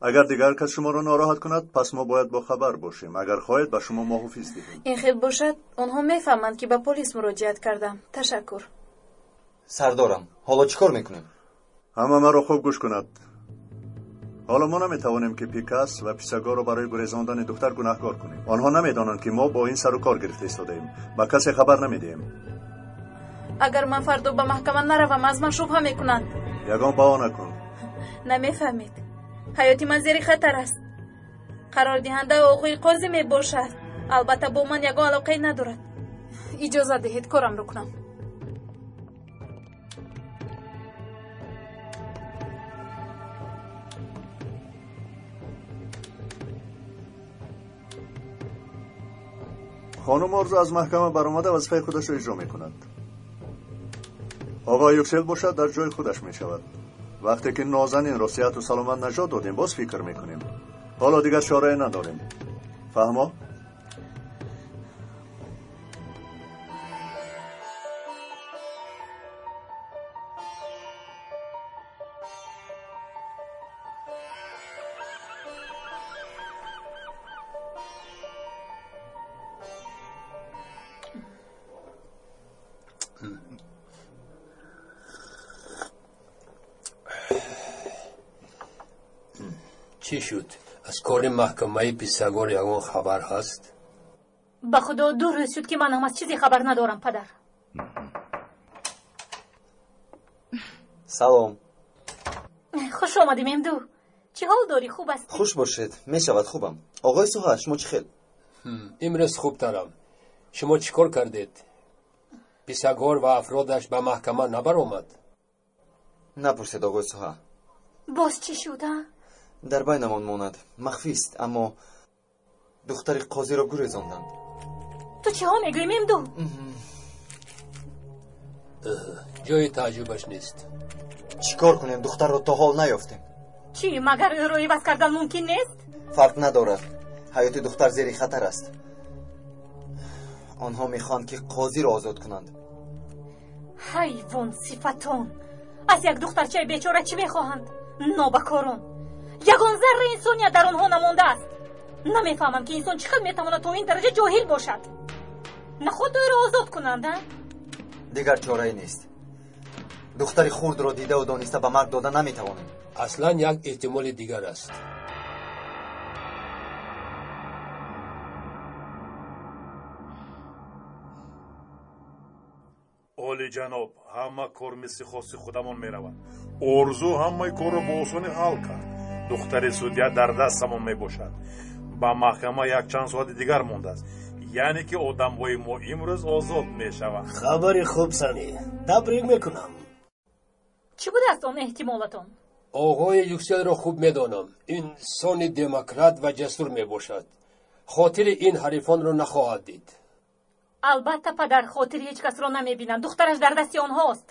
Агар дигар кас шуморо нороҳат кунад, пас мо бояд бохабар бошем. Агар хоҳед, ба шумо муҳофиз диҳем.
Ин хел бошад, онҳо мефаҳманд, ки ба полис муроҷиат кардам. Ташаккур.
Сардорам, ҳоло чӣ кор мекунем?
Ҳама маро хуб гӯш кунад. Ҳоло мо наметавонем, ки Пикас ва Писагорро барои гурезондани духтар гунаҳкор кунем. Онҳо намедонанд, ки мо бо ин сару кор гирифта истодаем. Ба касе хабар намедиҳем.
Агар ман фардо ба маҳкама наравам, аз ман шубҳа мекунанд.
Ягон баҳона кун.
Намефаҳмед, ҳаёти ман зери хатар аст. Қарордиҳанда оғои қозӣ мебошад. Албатта, бо ман ягон алоқае надорад. Иҷозат диҳед, корамро кунам.
Хонум Орзу аз маҳкама баромада вазифаи худашро иҷро мекунад. Оғои Юксел бошад, дар ҷои худаш мешавад. Вақте ки Нозанинро сиҳату саломат наҷот додем, боз фикр мекунем. Ҳоло дигар чорае надорем. Фаҳмо?
Чӣ шуд? Аз кори маҳкамаи Писагор ягон хабар ҳаст?
Ба худо, 2 рӯз шуд, ки ман ҳам аз чизе хабар надорам, падар.
Салом.
Хуш омадӣ, Мемду. Чӣ ҳол дорӣ? Хуб астӣ?
Хуш бошед. Мешавад, хубам. Оғои Суҳа, шумо чӣ хел?
Имрӯз хубтарам. Шумо чӣ кор кардед? Писагор ва афродаш ба маҳкама набаромад?
Напурсед, оғои Суҳа.
Боз чӣ шуд, а?
Дар байнамон монад, махфист, аммо духтари қозиро гурезонданд.
Ту чиҳо мегӯӣ, Мемду?
Ҷои тааҷҷубаш нест.
Чӣ кор кунем? Духтарро то ҳол наёфтем.
Чӣ, магар ӯро иваз кардан мумкин нест?
Фарқ надорад. Ҳаёти духтар зери хатар аст. Онҳо мехоҳанд, ки қозиро озод кунанд.
Ҳайвон сифатон! Аз як духтарчаи бечора чӣ мехоҳанд? Нобакорон! Ягон зарра инсоният дар онҳо намондааст. Намефаҳмам, ки инсон чӣ хел метавонад то ин дараҷа ҷоҳил бошад. Наход ӯро озод кунанд, а?
Дигар чорае нест. Духтари хурдро дидаву дониста ба марг дода наметавонем.
Аслан як эҳтимоли дигар аст.
Олиҷаноб, ҳама кор мисли хости худамон меравад. Орзу ҳамаи корро бо осонӣ ҳал кард. Духтари судья дар дастамон мебошад. Ба маҳкама якчанд соати дигар мондааст. Яъне ки одамҳои мо имрӯз озод мешаванд.
Хабари хуб, Сами. Табрик мекунам.
Чӣ будааст он эҳтимолатон?
Оғои Юкселро хуб медонам. Инсони демократ ва ҷасур мебошад. Хотири ин ҳарифонро нахоҳад дид.
Албатта, падар, хотири ҳеҷ касро намебинанд. Духтараш дар дасти онҳост.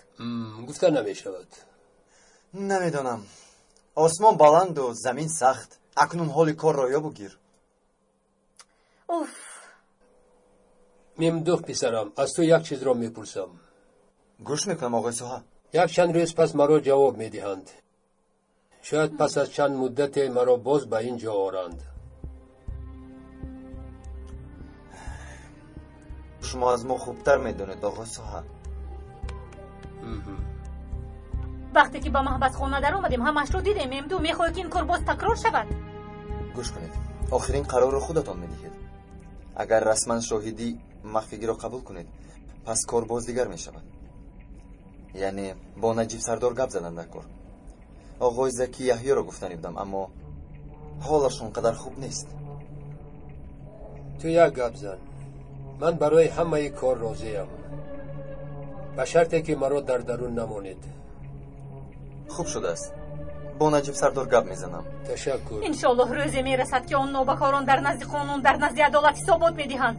Гуфта намешавад.
Намедонам. Осмон баланду замин сахт. Акнун ҳоли корро ёбу гир.
Уф!
Мемдух, писарам, аз ту як чизро мепурсам.
Гӯш мекунам, оғои Суҳа.
Якчанд рӯз пас маро ҷавоб медиҳанд. Шояд пас аз чанд муддате маро боз ба ин ҷо оранд.
Шумо аз мо хубтар медонед, оғои Суҳа.
Вақте ки ба маҳбасхона даромадем, ҳамаашро дидем. Мемду, мехоҳӣ, ки ин кор боз такрор шавад?
Гӯш кунед, охирин қарорро худатон медиҳед. Агар расман шоҳидӣ махфигиро қабул кунед, пас кор боз дигар мешавад. Яъне бо Наҷиб сардор гап задан дар кор. Оғои Заки Яҳёро гуфтанӣ будам, аммо ҳолаш он қадар хуб нест.
Ту як гап зан. Ман барои ҳамаи кор розиям, ба шарте ки маро дар дарун намонед.
Хуб шудааст. Бо Наҷиб сардор гап мезанам.
Ташаккур.
Иншоаллоҳ рӯзе мерасад, ки он нобакорон дар назди қонун, дар назди адолат ҳисобот медиҳанд.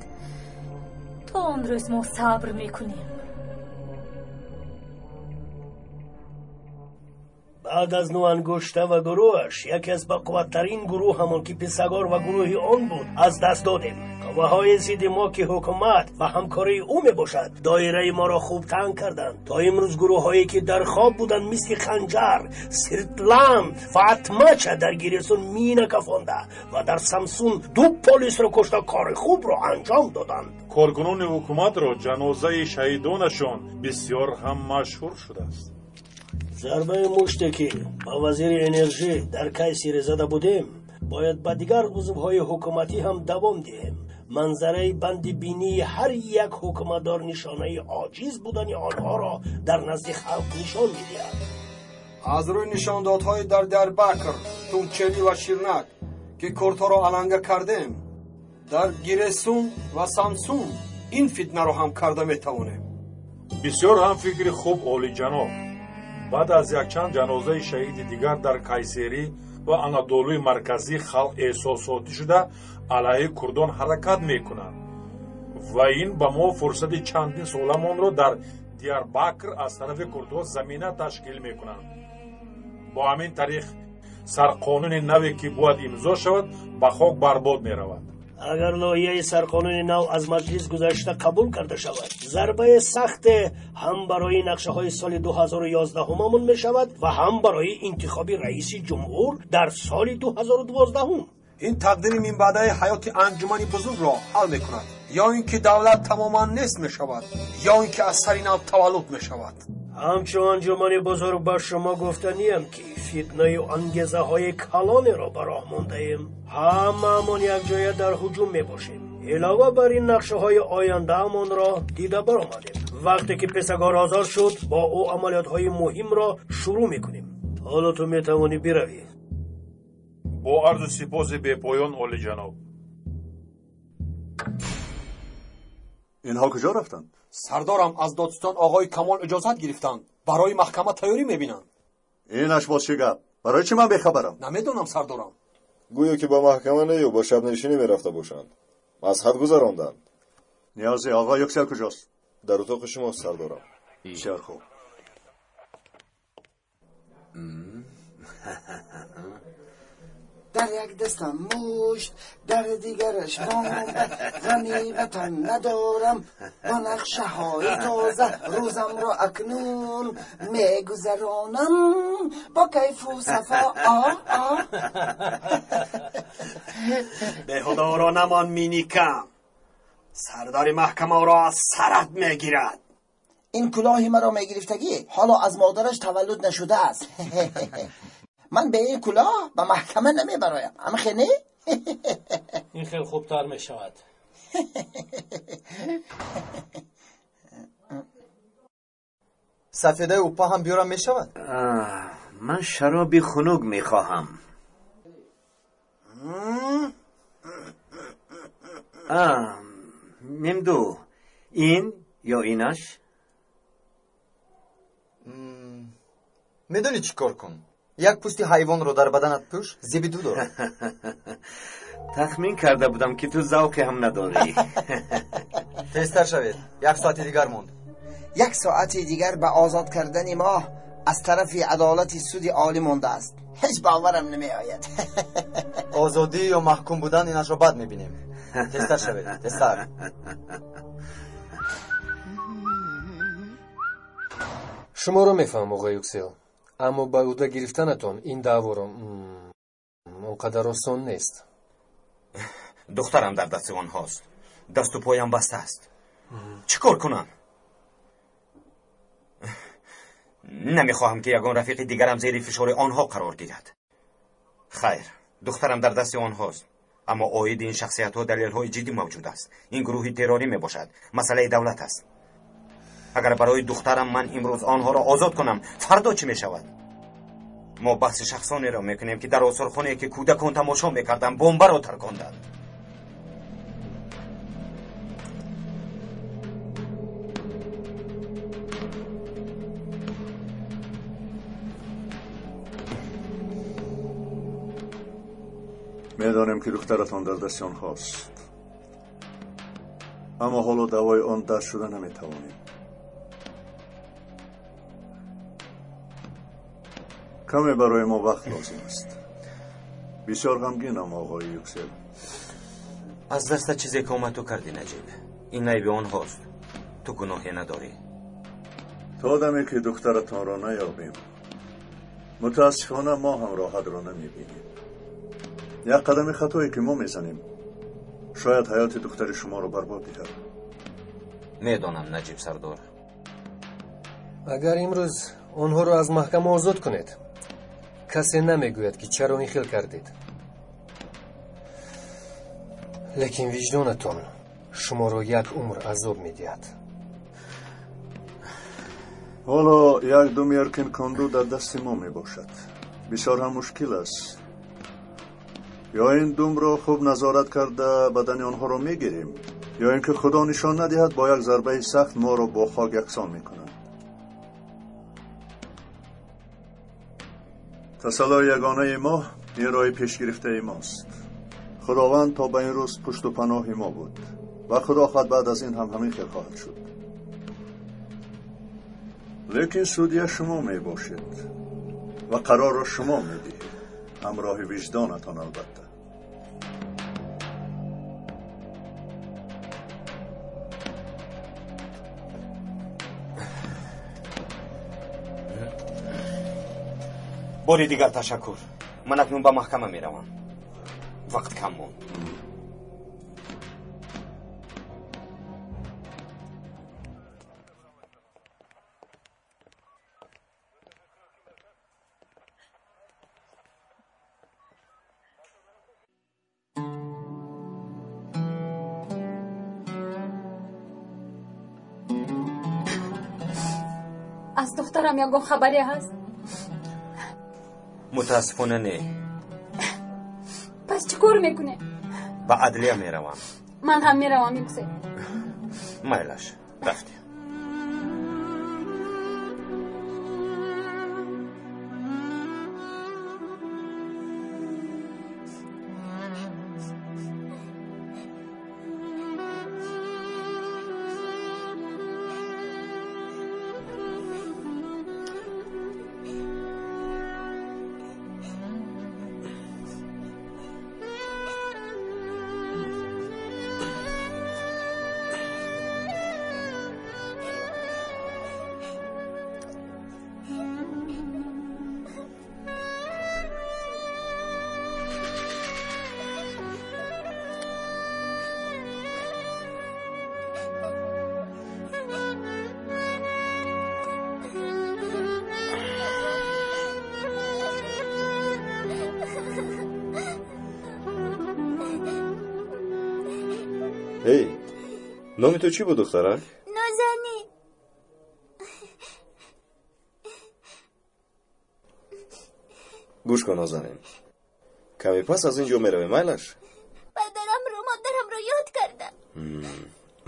То он рӯз мо сабр мекунем.
Баъд аз Нуангушта ва гурӯҳаш, яке аз бақувваттарин гурӯҳ, ҳамон ки Писагор ва гурӯҳи он буд, аз даст додем. Қувваҳои зидди мо, ки ҳукумат ва ҳамкории ӯ мебошад, доираи моро хуб танг карданд. То имрӯз гурӯҳҳое ки дар хоб буданд, мисли Ханҷар, Сиртлан ва Атмача дар Гиресун мина кафонда ва дар Самсун 2 полисро кушта кори хубро анҷом доданд.
Коркунони ҳукуматро ҷанозаи шаҳидонашон бисёр ҳам машҳур шудааст.
Зарбаи муште ки ба вазири энержӣ дар Кайсери зада будем, бояд ба дигар узвҳои ҳукуматӣ ҳам давом диҳем. Манзараи банди бинии ҳар як ҳукуматдор нишонаи оҷиз будани онҳоро дар назди халқ нишон медиҳад.
Аз рӯи нишондодҳои дар Диярбакр, Тунчелӣ ва Ширнак, ки курдҳоро аланга кардем, дар Гиресун ва Самсун ин фитнаро ҳам карда метавонем.
Бисёр ҳам фикри хуб, олиҷаноб. Баъд аз якчанд ҷанозаи шаҳиди дигар дар Кайсерӣ ва Анадолуи марказӣ халқ эҳсосотӣ шуда алайҳи курдон ҳаракат мекунанд. Ва ин ба мо фурсати чандин соламонро дар Диярбакр аз тарафи курдҳо замина ташкил мекунанд. Бо ҳамин тариқ сарқонуни наве ки бояд имзо шавад, ба хок барбод меравад.
Агар лоиҳаи сарқонуни нав аз маҷлис гузашта қабул карда шавад, зарбаи сахте ҳам барои нақшаҳои соли 2011 мешавад ва ҳам барои интихоби раиси ҷумҳур дар соли 2012.
Ин тақдири минбаъдаи ҳаёти анҷумани бузургро ҳал мекунад. Ё ин ки давлат тамоман нест мешавад, ё ин ки аз сари нав таваллуд мешавад.
Ҳамчун анҷумани бузург ба шумо гуфтаниям, ки фитнаю ангезаҳои калонеро ба роҳ мондаем. Ҳамаамон якҷоя дар ҳуҷум мебошем. Илова бар ин нақшаҳои ояндаамонро дида баромадем. Вақте ки Писагор озод шуд, бо ӯ амалиётҳои муҳимро шурӯъ мекунем. Ҳоло ту метавонӣ биравӣ.
Бо арзу сипоси бепоён, олиҷаноб.
Инҳо куҷо рафтанд?
Сардорам, аз додстон оғои Камол иҷозат гирифтанд. Барои маҳкама тайёрӣ мебинанд.
Инаш боз чӣ гап? Барои чӣ ман бехабарам?
Намедонам, сардорам.
Гӯё ки ба маҳкама не ё ба шабнишинӣ мерафта бошанд. Аз ҳад гузаронданд.
Ниёзи оғо Юксел куҷост?
Дар утоқи шумост, сардорам.
Бисёр хуб.
Дар як дастам мушт, дар дигараш бомба, ғами ватан надорам, бо нақшаҳои тоза рӯзамро акнун мегузаронам бо кайфу сафо.
Беҳудоро намон, миникам. Сардори маҳкама ӯро аз сарат мегирад.
Ин кулоҳи маро мегирифтагӣ ҳоло аз модараш таваллуд нашудааст. Ман ба ин кулоҳ ба маҳкама намебароям. Амхе не?
Ин хел хубтар мешавад.
Сафедаи упа ҳам биёрам мешавад?
Ман шароби хунук мехоҳам. Немду, ин ё инаш?
Медонӣ чӣ кор кун? Як пӯсти ҳайвонро дар баданат пӯш, зеби ду дорад.
Тахмин карда будам, ки ту завқе ҳам надорӣ.
Тезтар шавед, як соати дигар монд.
Як соати дигар ба озод кардани мо аз тарафи адолати суди олӣ мондааст. Ҳеҷ боварам намеояд.
Озодӣ ё маҳкум будан инашро бад мебинем. Тезтар шавед, тезтар.
Шуморо мефаҳмам, оғои Юксел, аммо ба ӯҳда гирифтанатон ин даъворо он қадар осон нест.
Духтарам дар дасти онҳост. Дасту поям баста аст. Чӣ кор кунам? Намехоҳам, ки ягон рафиқи дигарам зери фишори онҳо қарор гирад. Хайр, духтарам дар дасти онҳост. Аммо оиди ин шахсиятҳо далелҳои ҷиддӣ мавҷуд аст. Ин гурӯҳи террорӣ мебошад. Масъалаи давлат аст. Агар барои духтарам ман имрӯз онҳоро озод кунам, фардо чӣ мешавад? Мо баҳси шахсонеро мекунем, ки дар осорхонае ки кӯдакон тамошо мекарданд, бомбаро тарконданд.
Медонем, ки духтаратон дар дасти онҳост, аммо ҳоло даъвои он дард шуда наметавонем. Каме барои мо вақт лозим аст. Бисёр ғамгинам, оғои Юксел.
Аз даста чизе ки омад ту кардӣ, Наҷиб. Ин айби онҳост. Ту гуноҳе надорӣ.
То даме ки духтаратонро наёбем, мутаассифона мо ҳам роҳатро намебинем. Як қадами хатое ки мо мезанем, шояд ҳаёти духтари шуморо барбод диҳад.
Медонам, Наҷиб сардор.
Агар имрӯз онҳоро аз маҳкама озод кунед, касе намегӯяд, ки чаро ин хел кардед. Лекин виҷдонатон шуморо як умр азоб медиҳад.
Ҳоло як ду меркин конду дар дасти мо мебошад. Бисёр ҳам мушкил аст. Ё ин думро хуб назорат карда бадани онҳоро мегирем, ё ин ки худо нишон надиҳад, бо як зарбаи сахт моро бо хок яксон мекунанд. Тасаллои ягонаи мо ин роҳи пешгирифтаи мост. Худованд то ба ин рӯз пушту паноҳи мо буд. Ва худо хоҳад баъд аз ин ҳам ҳамин хел хоҳад шуд. Лекин судья шумо мебошед ва қарорро шумо медиҳед, ҳамроҳи виҷдонатон албатта.
Бори дигар ташаккур. Ман акнун ба маҳкама меравам. Вақт кам монд.
Аз духтарам ягон хабаре ҳаст?
Мутаассифона не.
Пас чӣ кор мекунем?
Ба адлия меравам.
Ман ҳам меравам, Юксел.
Майлаш, рафтем.
Эй, номи ту чӣ буд, духтарак?
Нозанин.
Гӯш кун, Нозанин. Каме пас аз ин ҷо меравем, майлаш?
Падарамро, модарамро ёд кардам.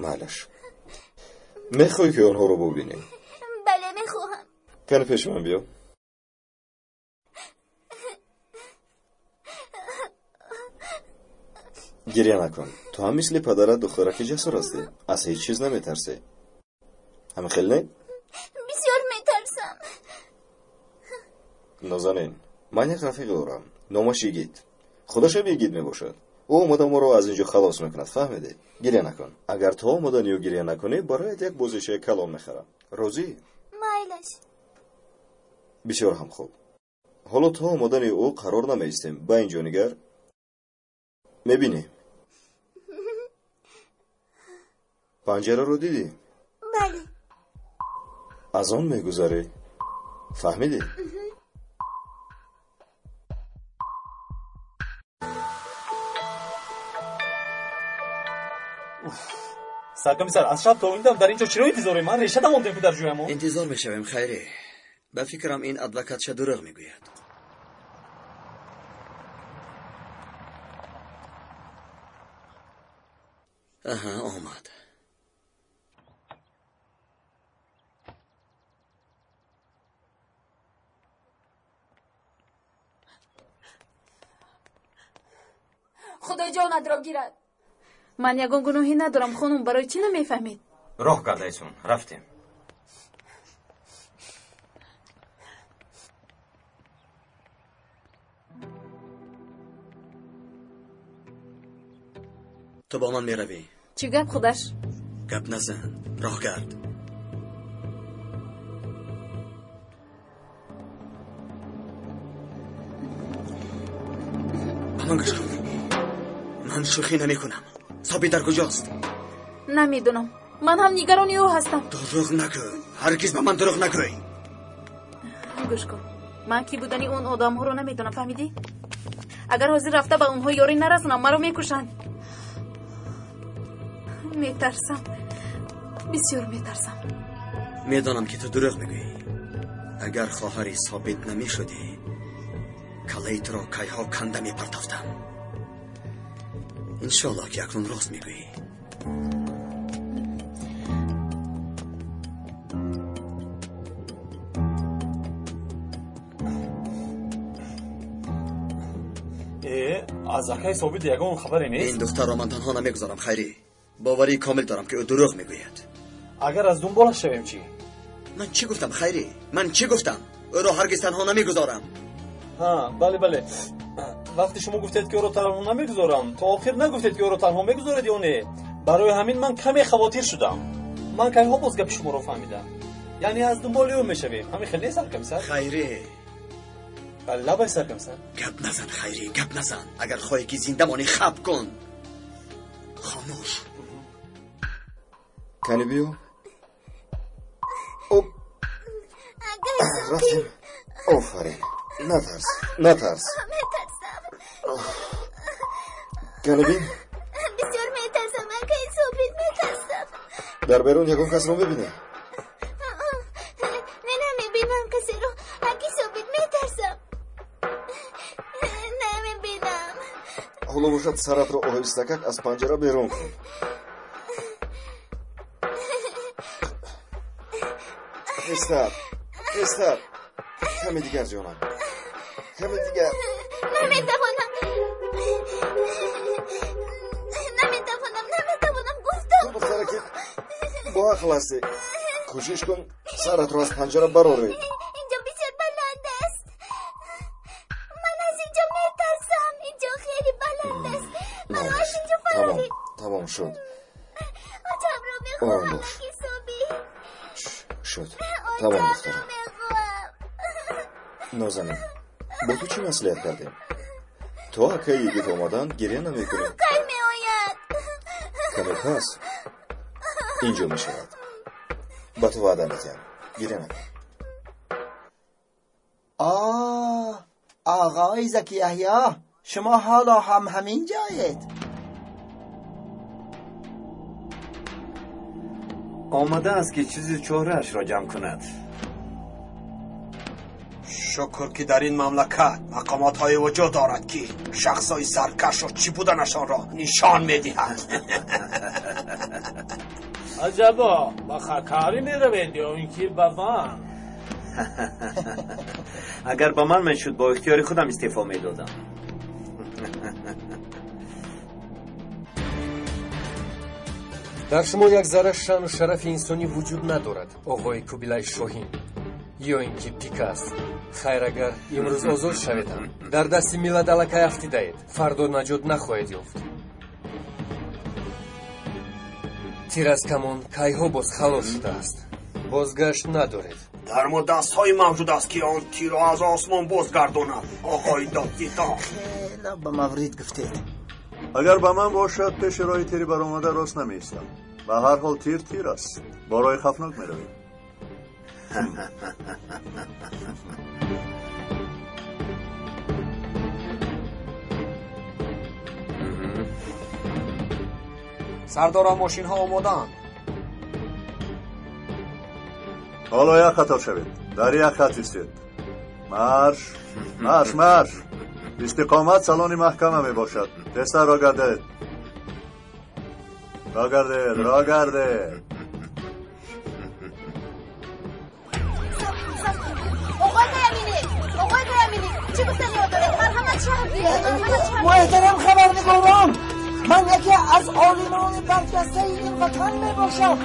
Майлаш. Мехоҳӣ ки онҳоро бубинӣ?
Бале, мехоҳам.
Кане пеши ман биё. Гиря накун. Ту ҳам мисли падарат духтараки ҷасур ҳастӣ. Аз ҳеҷ чиз наметарсӣ. Ҳамин хел не?
Бисёр метарсам.
Нозанин, ман як рафиқ дорам. Номаш Йигит. Худашам Йигит мебошад. Ӯ омада моро аз ин ҷо халос мекунад, фаҳмидӣ? Гиря накун. Агар то омадани ӯ гиря накунӣ, бароят як бозичаи калон мехарам. Розӣ?
Майлаш.
Бисёр ҳам хуб. Ҳоло то омадани ӯ қарор намеистем. Ба ин ҷо нигар. Мебинӣ? Панҷараро дидӣ?
Бале.
Аз он мегузарӣ. Фаҳмидӣ?
Саркомиссар, аз шаб то ин дам дар ин ҷо чиро интизорем? Ман реша дамондем ку дар ҷоямон.
Интизор мешавем, Хайрӣ. Ба фикрам ин адвокатша дурӯғ мегӯяд. Аҳа, омад.
Худо ҷонатро гирад.
Ман ягон гуноҳе надорам, хонум, барои чӣ намефаҳмед?
Роҳ кардаисон, рафтем.
Ту бо ман меравӣ.
Чӣ гап худаш?
Гап назан, роҳ гард. Ба ман гӯш кун. Ман шӯхӣ намекунам. Собит дар куҷост?
Намедонам. Ман ҳам нигарони ӯ ҳастам.
Дурӯғ нагӯ. Ҳаргиз ба ман дурӯғ нагӯй.
Гӯш кун. Ман кӣ будани он одамҳоро намедонам, фаҳмидӣ? Агар ҳозир рафта ба онҳо ёрӣ нарасонам, маро мекушанд. Метарсам. Бисёр метарсам.
Медонам ки ту дурӯғ мегӯӣ. Агар хоҳари Собит намешудӣ, каллаи туро кайҳо канда мепартофтам. Иншоаллоҳ ки акнун рост мегӯӣ.
Аз акаи Собит ягон хабаре нест?
Ин духтарро ман танҳо намегузорам, Хайрӣ. Боварии комил дорам, ки ӯ дурӯғ мегӯяд.
Агар аз дунболаш шавем чӣ?
Ман чӣ гуфтам, Хайрӣ? Ман чӣ гуфтам? Ӯро ҳаргиз танҳо намегузорам.
Ҳа, бале, бале. Вақте шумо гуфтед, ки ӯро танҳо намегузорам, то охир нагуфтед, ки ӯро танҳо мегузоред ё не. Барои ҳамин ман каме хавотир шудам. Ман кайҳо боз гапи шуморо фаҳмидам. Яъне аз дунболи ӯ мешавем. Ҳамин хел нест, саркомиссар?
Хайрӣ.
Бале, лабай, саркомиссар.
Гап назан, Хайрӣ, гап назан. Агар хоҳӣ, ки зинда монӣ, хаб кун. Хомӯш.
Кани биё. Оп. Рафтем. Офарин. Натарс, натарс.
Метарсам.
Кани бин.
Бисёр метарсам, акай Собит, метарсам.
Дар берун ягон касро мебинӣ?
Не, намебинам касеро. Аки Собит, метарсам. Намебинам.
Ҳоло бошад, саратро оҳистакак аз панҷара берун кун. Тезтар, тезтар. Каме дигар, ҷонам. Каме дигар.
Наметавонам. Наметавонам, наметавонам, гуфтам.
Ту духтараки бо ақл ҳастӣ. Кӯшиш кун, саратро аз панҷара барорӣ.
Инҷо бисёр баланд аст. Ман аз инҷо метарсам. Инҷо хеле баланд аст. Маро аз инҷо фароред.
Тамом шуд.
Очамро мехоҳам, аки Собит.
Шуд. Тамом, духтарам. Нозанин, бо ту чӣ маслиҳат кардем? То акаи йигит омадан гиря намекунӣ.
Кай меояд?
Каме пас инҷо мешавад. Ба ту ваъда медиҳам. Гиря накун.
Оҳ, оғои Заки Яҳё, шумо ҳоло ҳам ҳамин ҷоед?
Омада аст, ки чизи чораашро ҷамъ кунад.
Шукр, ки дар ин мамлакат мақомотҳое вуҷуд дорад, ки шахсҳои саркашро чӣ буданашонро нишон медиҳад.
Аҷабо, ба Хакари меравед ё ин ки ба ман?
Агар ба ман мешуд, бо ихтиёри худам истеъфо медодам.
Дар шумо як зарра шаъну шарафи инсонӣ вуҷуд надорад, оғои Кубилай Шоҳин. Ё ин ки Пикас. Хайр, агар имрӯз озод шаведам, дар дасти миллат аллакай афтидаед, фардо наҷот нахоҳед ёфт. Тир аз камон кайҳо боз халос шудааст. Бозгашт надоред.
Дар мо дастҳое мавҷуд аст, ки он тирро аз осмон бозгардонад, оғои додситон.
Хеле ба маврид гуфтед.
Агар ба ман бошад, пеши роҳи тири баромада рост намеистам. Ба ҳар ҳол тир тир аст. Бо роҳи хавфнок меравем.
Сардорам, мошинҳо омодаанд.
Ҳоло як қатор шавед. Дар як хат истед. Марш, марш, марш. Истиқомат салони маҳкама мебошад. Тезтар роҳ гардед. Роҳ гардед, роҳ гардед.
Оғои Каяминӣ, оғои Каяминӣ, чӣ гуфтаниҳо доред? Марҳамат шаҳр диҳед, марҳамат шаҳр.
Муҳтарам хабарнигорон, ман яке аз олимони барҷастаи ин ватан мебошам.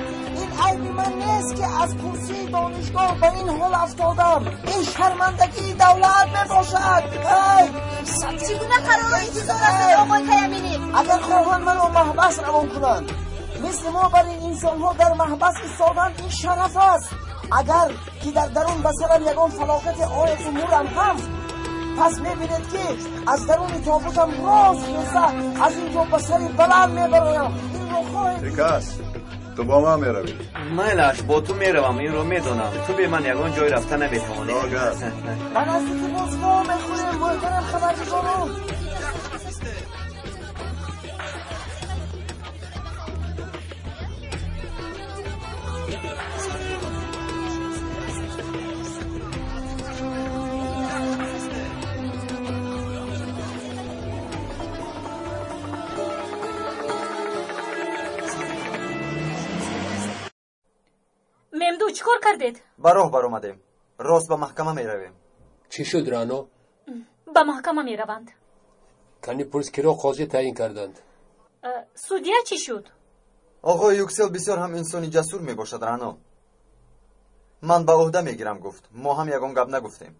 Ин айби ман нест, ки аз курсии донишгоҳ ба ин ҳол афтодам. Ин шармандагии давлат мебошад.
Чӣ гуна қарорро интизор ҳастед, оғои Каяминӣ?
Агар хоҳанд маро маҳбас равон кунанд, мисли мо бар ин инсонҳо дар маҳбас истодан ин шараф аст. Агар ки дар дарун ба сарам ягон фалокате ояду мурам ҳам, пас мебинед, ки аз даруни тобутам рост хеста аз ин ҷо ба сари баланд мебароям. Инро хоҳед?
Пикас, ту бо ман меравӣ.
Майлаш, бо ту меравам, инро медонам. Ту бе ман ягон ҷой рафта наметавонӣ.
Роҳ гард.
Ба наздики боз во мехӯрем, муҳтарам хабарнигорон.
Мемду, чӣ кор кардед?
Ба роҳ баромадем. Рост ба маҳкама меравем.
Чӣ шуд, Рано?
Ба маҳкама мераванд.
Кани пурс, киро қозӣ таъин карданд?
Судья чӣ шуд?
Оғои Юксел бисёр ҳам инсони ҷасур мебошад, Рано. Ман ба ӯҳда мегирам, гуфт. Мо ҳам ягон гап нагуфтем.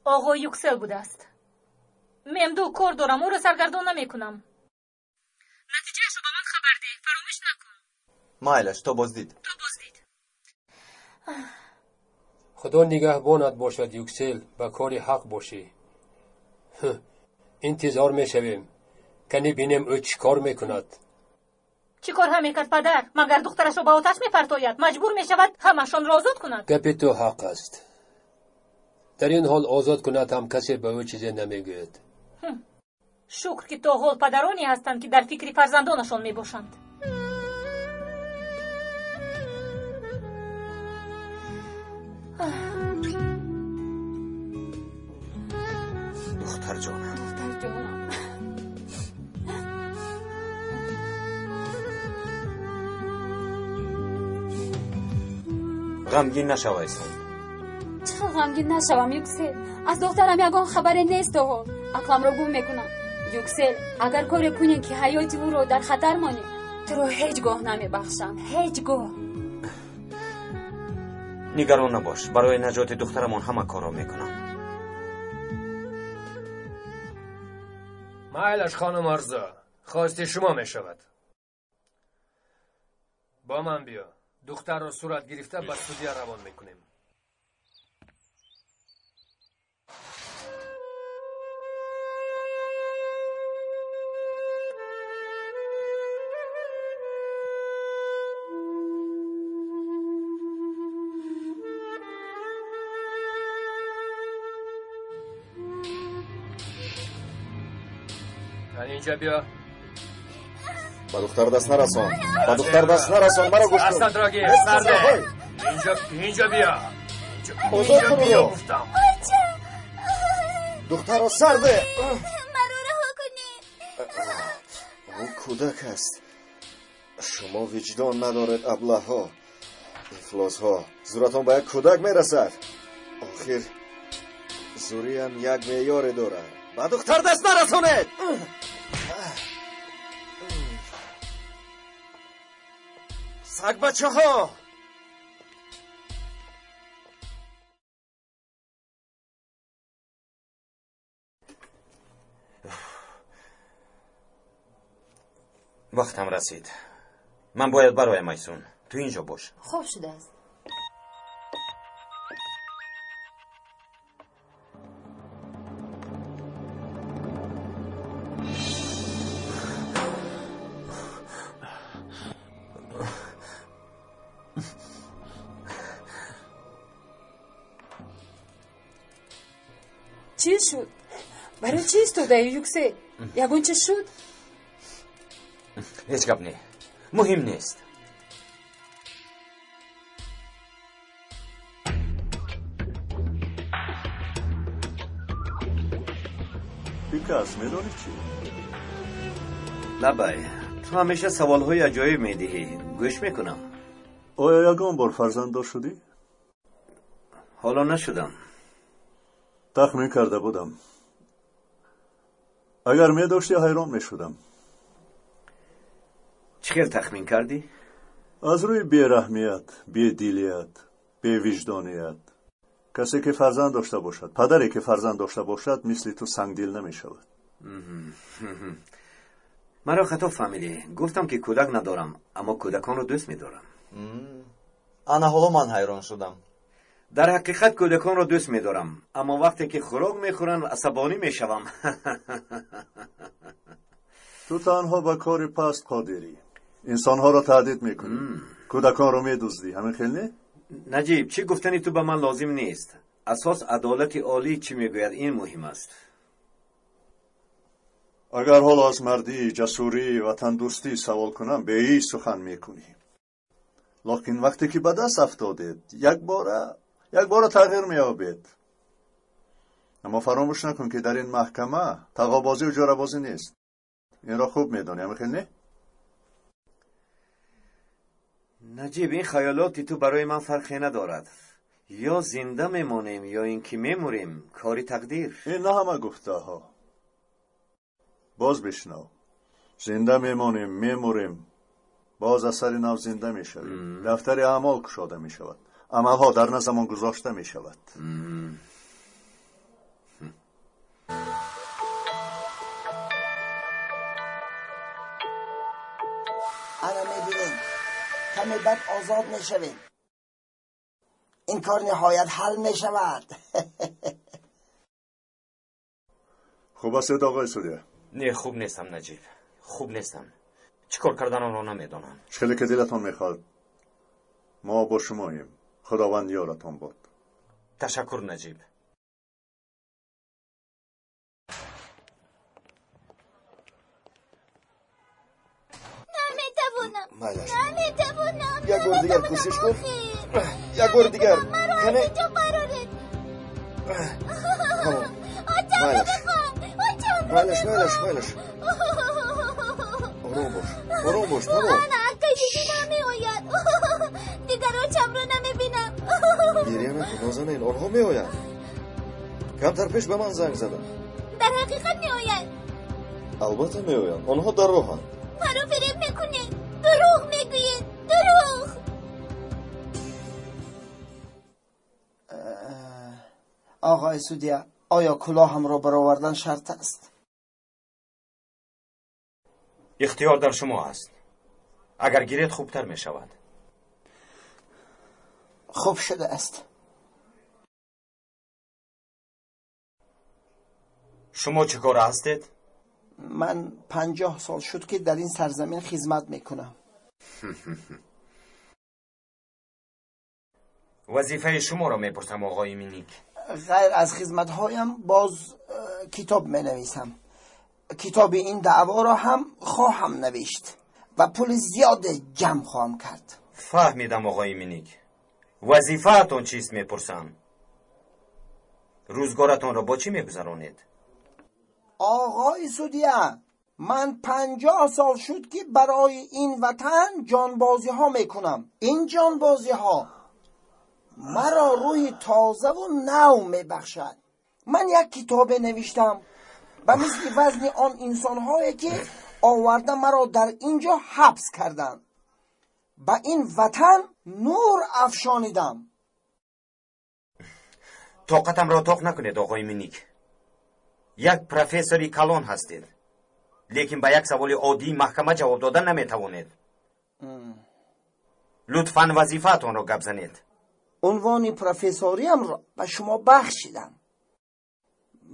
Оғои Юксел будааст. Мемду, кор дорам, ӯро саргардон намекунам. Натиҷаашро ба ман хабар деҳ, фаромӯш накун.
Майлаш, то боздид.
То боздид.
Худо нигаҳбонат бошад, Юксел, ба кори ҳақ бошӣ. Интизор мешавем, кани бинем ӯ чӣ кор мекунад.
Чӣ корҳо мекард падар? Магар духтарашро ба оташ мепартояд? Маҷбур мешавад ҳамашонро озод кунад.
Гапи ту ҳақ аст. Дар ин ҳол озод кунад ҳам касе ба ӯ чизе намегӯяд.
Шукр, ки то ҳол падароне ҳастанд, ки дар фикри фарзандонашон мебошанд.
Духтарҷонам.
Духтарҷонам.
Ғамгин нашав, Айсон.
Чӣ хел ғамгин нашавам, Юксел? Аз духтарам ягон хабаре нест то ҳол. Ақламро гум мекунам. Юксел, агар коре кунӣ, ки ҳаёти ӯро дар хатар монӣ, туро ҳеҷ гоҳ намебахшам. Ҳеҷ гоҳ.
Нигарон набош, барои наҷоти духтарамон ҳама корро мекунам.
Майлаш, хонум Орзу, хости шумо мешавад. Бо ман биё. Духтарро сурат гирифта ба судя равон мекунем. Инҷа биё.
Ба духтар даст нарасон. Ба духтар даст нарасон. Маро гӯш кун.
Дастатро гир, сарде. Инҷа, инҷа биё.
Озод кун
биё
ӯро.
Гуфтам.
Духтарро сарде.
Маро раҳо кунед.
Ӯ кӯдак аст. Шумо виҷдон надоред, аблаҳҳо. Ифлосҳо. Зуратон ба як кӯдак мерасад. Охир зуриам як меъёре дорад. Ба духтар даст нарасонед. Сагбачаҳо!
Вақтам расид. Ман бояд бароям, Айсун. Ту инҷо бош.
Хоб шудааст.
Чӣ шуд? Барои чӣ истодаӣ, Юксел? Ягон чиз шуд?
Ҳеҷ гап не. Муҳим нест.
Пикас, медонӣ чӣ?
Лабай, ту ҳамеша саволҳои аҷоиб медиҳӣ. Гӯш мекунам.
Оё ягон бор фарзанддор шудӣ?
Ҳоло нашудам.
Тахмин карда будам. Агар медоштӣ, ҳайрон мешудам.
Чӣ хел тахмин кардӣ?
Аз рӯи бераҳмият, бедилият, бевиҷдоният. Касе ки фарзанд дошта бошад, падаре ки фарзанд дошта бошад, мисли ту сангдил намешавад.
Маро хато фаҳмидӣ. Гуфтам, ки кӯдак надорам, аммо кӯдаконро дӯст медорам.
Ана ҳоло ман ҳайрон шудам.
Дар ҳақиқат кӯдаконро дӯст медорам, аммо вақте ки хӯрок мехӯранд, асабонӣ мешавам.
Ту танҳо ба кори паст қодирӣ. Инсонҳоро таҳдид мекунӣ, кӯдаконро медуздӣ. Ҳамин хел не?
Наҷиб, чӣ гуфтани ту ба ман лозим нест. Асос адолати олӣ чӣ мегӯяд, ин муҳим аст.
Агар ҳоло аз мардӣ, ҷасурӣ, ватандӯстӣ савол кунам, беҳеҷ сухан мекунӣ. Локин вақте ки ба даст афтодед, якбора тағйир меёбед. Аммо фаромӯш накун, ки дар ин маҳкама тағобозию ҷорабозӣ нест. Инро хуб медонӣ, ҳамин хел не?
Наҷиб, ин хаёлоти ту барои ман фарқе надорад. Ё зинда мемонем, ё ин ки мемурем. Кори тақдир.
Ин на ҳама гуфтаҳо. Боз бишнав. Зинда мемонем, мемурем. Боз аз сари нав зинда мешавем. Дафтари аъмол кушода мешавад. Амалҳо дар назамон гузошта мешавад.
Ана мебинем, каме баъд озод мешавем. Ин кор ниҳоят ҳал мешавад.
Хуб ҳастед, оқои судя?
Не, хуб нестам, Наҷиб, хуб нестам. Чӣ кор карданамро намедонам.
Хеле ки дилатон мехоҳад, мо бо шумоем. Худованд ёратон бод.
Ташаккур, Наҷиб.
Наметавонам, наметавонам.
Як бор дигар кӯшиш кун, як бори дигар.
Маро аз инҷо бароред.
Тамом.
Очамро мехоҳам, очамро.
Майлаш, майлаш, майлаш, ором бош, ором бош, тамом.
Ана аккаи диди намеояд, дигар очамро намебинам.
Гиря накун, Нозанин, онҳо меоянд. Камтар пеш ба ман занг заданд.
Дар ҳақиқат меоянд?
Албатта меоянд, онҳо дар роҳанд.
Маро фиреб мекунед, дурӯғ мегӯед, дурӯғ.
Оғои судя, оё кулоҳамро баровардан шарт аст?
Ихтиёр дар шумо аст. Агар гиред, хубтар мешавад.
Хуб шудааст.
Шумо чӣ кора ҳастед?
Ман 50 сол шуд, ки дар ин сарзамин хизмат мекунам.
Вазифаи шуморо мепурсам, оғои Миник.
Ғайр аз хизматҳоям боз китоб менависам. Китоби ин даъворо ҳам хоҳам навишт ва пули зиёде ҷамъ хоҳам кард.
Фаҳмидам, оғои Миник. Вазифаатон чист, мепурсам? Рӯзгоратонро бо чӣ мегузаронед?
Оғои судя, ман 50 сол шуд, ки барои ин ватан ҷонбозиҳо мекунам. Ин ҷонбозиҳо маро рӯҳи тозаву нав мебахшад. Ман як китобе навиштам ба мисли вазни он инсонҳое, ки оварда маро дар ин ҷо ҳабс карданд. Ба ин ватан нур афшонидам.
Тоқатамро тоқ накунед, оғои Миник. Як профессори калон ҳастед, лекин ба як саволи оддии маҳкама ҷавоб дода наметавонед. Лутфан вазифаатонро гап занед.
Унвони профессориямро ба шумо бахшидам.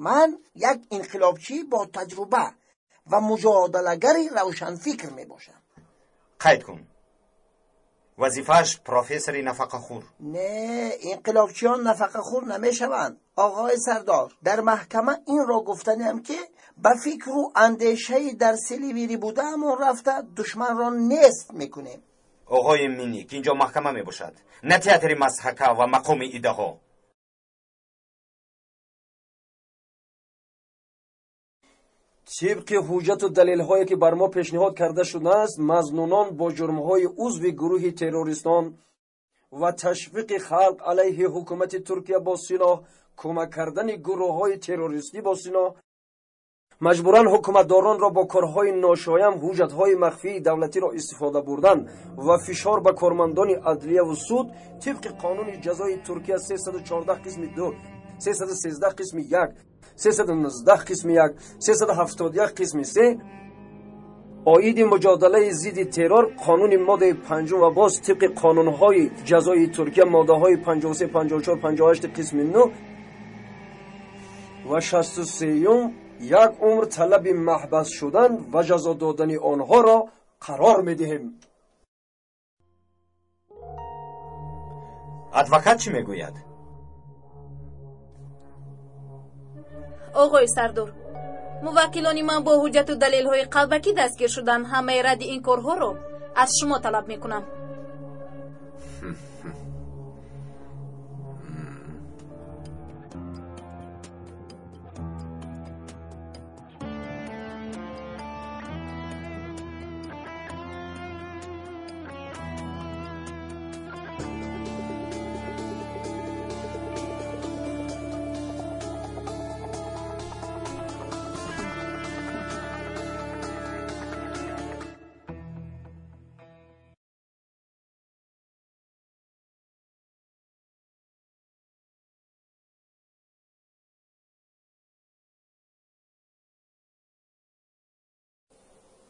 Ман як инқилобчӣ бо таҷруба ва муҷодалагари равшанфикр мебошам.
Қайд кун, вазифааш профессори нафақахӯр.
Не, инқилобчиён нафақахӯр намешаванд, оғои сардор. Дар маҳкама инро гуфтаниам, ки ба фикру андешаи дар Селивири будаамон рафта, душманро нест мекунем.
Оғои Миник, инҷо маҳкама мебошад, на театри мазҳака ва мақоми идаҳо.
Тибқи ҳуҷҷату далелҳое, ки бар мо пешниҳод карда шудааст, мазнунон бо ҷурмҳои узви гурӯҳи террористон ва ташвиқи халқ алайҳи ҳукумати Туркия бо силоҳ, кӯмак кардани гурӯҳҳои террористӣ бо силоҳ, маҷбуран ҳукуматдоронро бо корҳои ношоям ҳуҷҷатҳои махфии давлатиро истифода бурдан ва фишор ба кормандони адлияву суд тибқи қонуни ҷазои Туркия 314 қисми 2, 313 қисми 1, 319 қисми 1, 371 қисми 3 оиди муҷодалаи зидди террор, қонуни моддаи 5 ва боз тибқи қонунҳои ҷазои Туркия моддаҳои 53, 54, 58 қисми 9 ва 63 як умр талаби маҳбас шудан ва ҷазо додани онҳоро қарор медиҳем.
Адвокат чӣ мегӯяд?
Оғои сардор, муваккилони ман бо ҳуҷҷату далелҳои қалбакӣ дастгир шуданд. Ҳамаи радди ин корҳоро аз шумо талаб мекунам.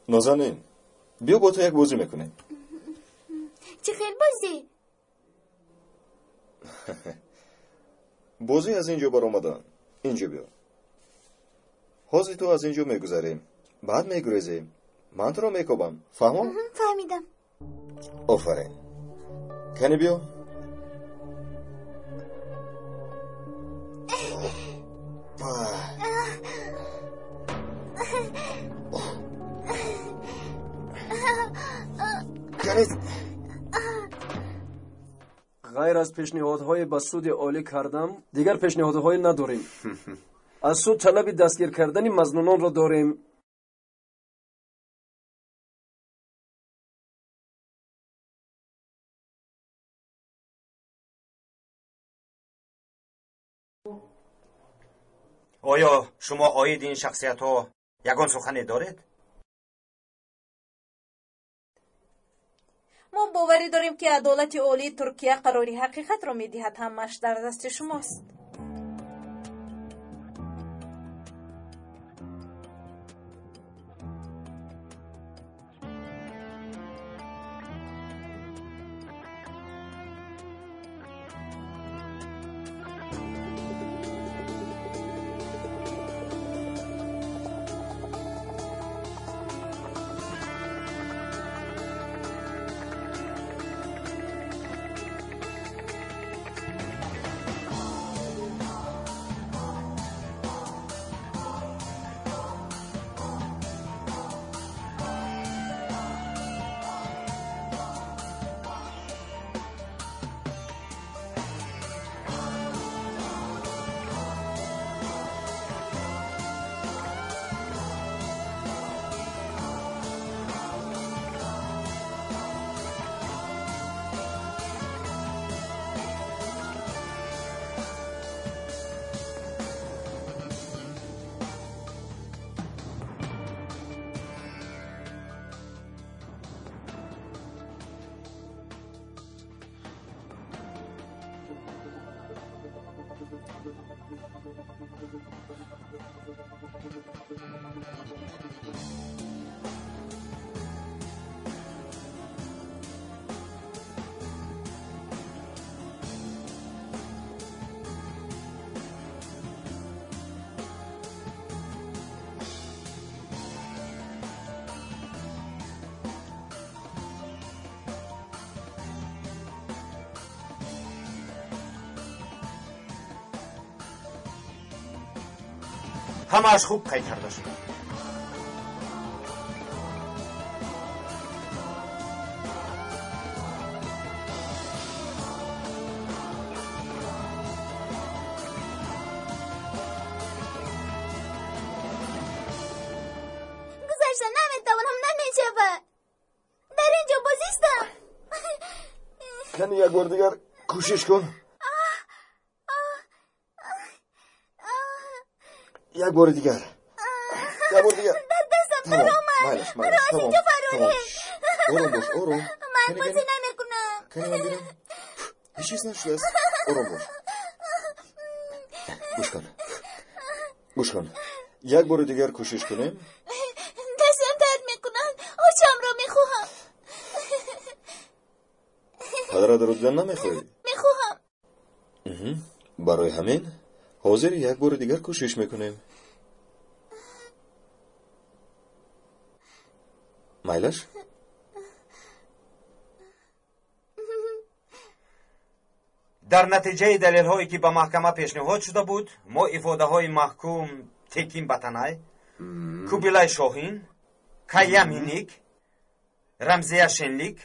Нозанин, биё бо ту як бозӣ мекунем.
Чӣ хел бозӣ?
Бозӣ аз ин ҷо баромадан. Инҷо биё. Ҳозир ту аз ин ҷо мегузарем, баъд мегурезем. Ман туро мекобам. Фаҳмо?
Фаҳмидам.
Офарин. Кани биё.
Ғайр аз пешниҳодҳое ба суди олӣ кардам, дигар пешниҳодҳое надорем. Аз суд талаби дастгир кардани мазнунонро дорем.
Оё шумо оиди ин шахсиятҳо ягон сухане доред?
Мо боварӣ дорем, ки адолати олии Туркия қарори ҳақиқатро медиҳад. Ҳамааш дар дасти шумост.
Ҳамааш хуб қайд карда шуд.
Гузашта наметавонам, намешавад. Дар ин ҷо бозистам.
Кани як бор дигар кӯшиш кун. Як бори дигар. Як бори дигар.
Дар дастам даромад. Маро аз инҷо фароред.
Ором бош, ором.
Ман бозӣ намекунам.
Кани ман бинам. Ҳеҷ чиз нашудааст. Ором бош. Гӯш кун. Гӯш кун. Як бори дигар кӯшиш кунем.
Дастам дард мекунад. Очамро мехоҳам.
Падаратро дидан намехоҳӣ?
Мехоҳам.
Барои ҳамин ҳозир як бори дигар кӯшиш мекунем. Майлаш?
Дар натиҷаи далелҳое ки ба маҳкама пешниҳод шуда буд, мо ифодаҳои маҳкум Текин Батанай, Кубилай Шоҳин, Кая Миник, Рамзия Шенлик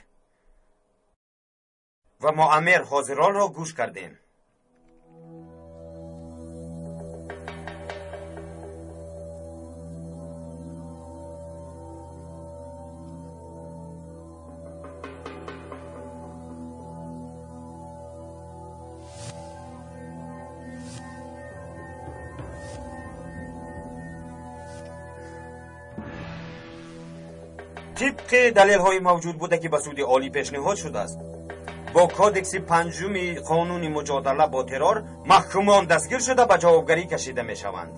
ва Муаммер ҳозиролро гӯш кардем. Тибқи далелҳои мавҷуд буда, ки ба суди олӣ пешниҳод шудааст, бо кодекси панҷуми қонуни муҷодала бо террор маҳкумон дастгир шуда ба ҷавобгарӣ кашида мешаванд.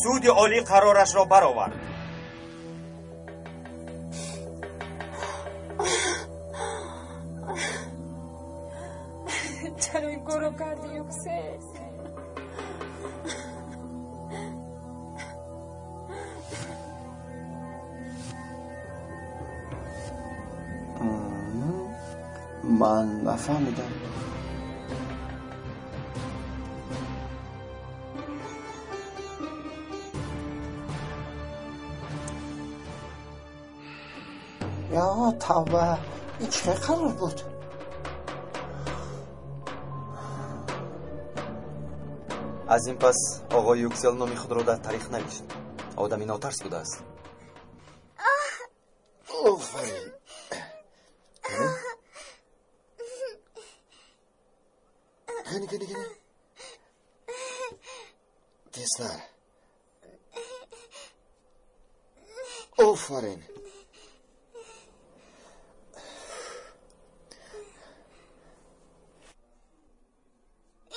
Суди олӣ қарорашро баровард.
Чаро ин корро кардӣ, Юксел?
Ман нафаҳмидам. Ё тавба, ин чӣ қарор буд?
Аз ин пас оғои Юксел номи худро дар таърих навишт. Одами нотарс будааст.
Офарин. Кани, кани, кани. Тезтар. Офарин.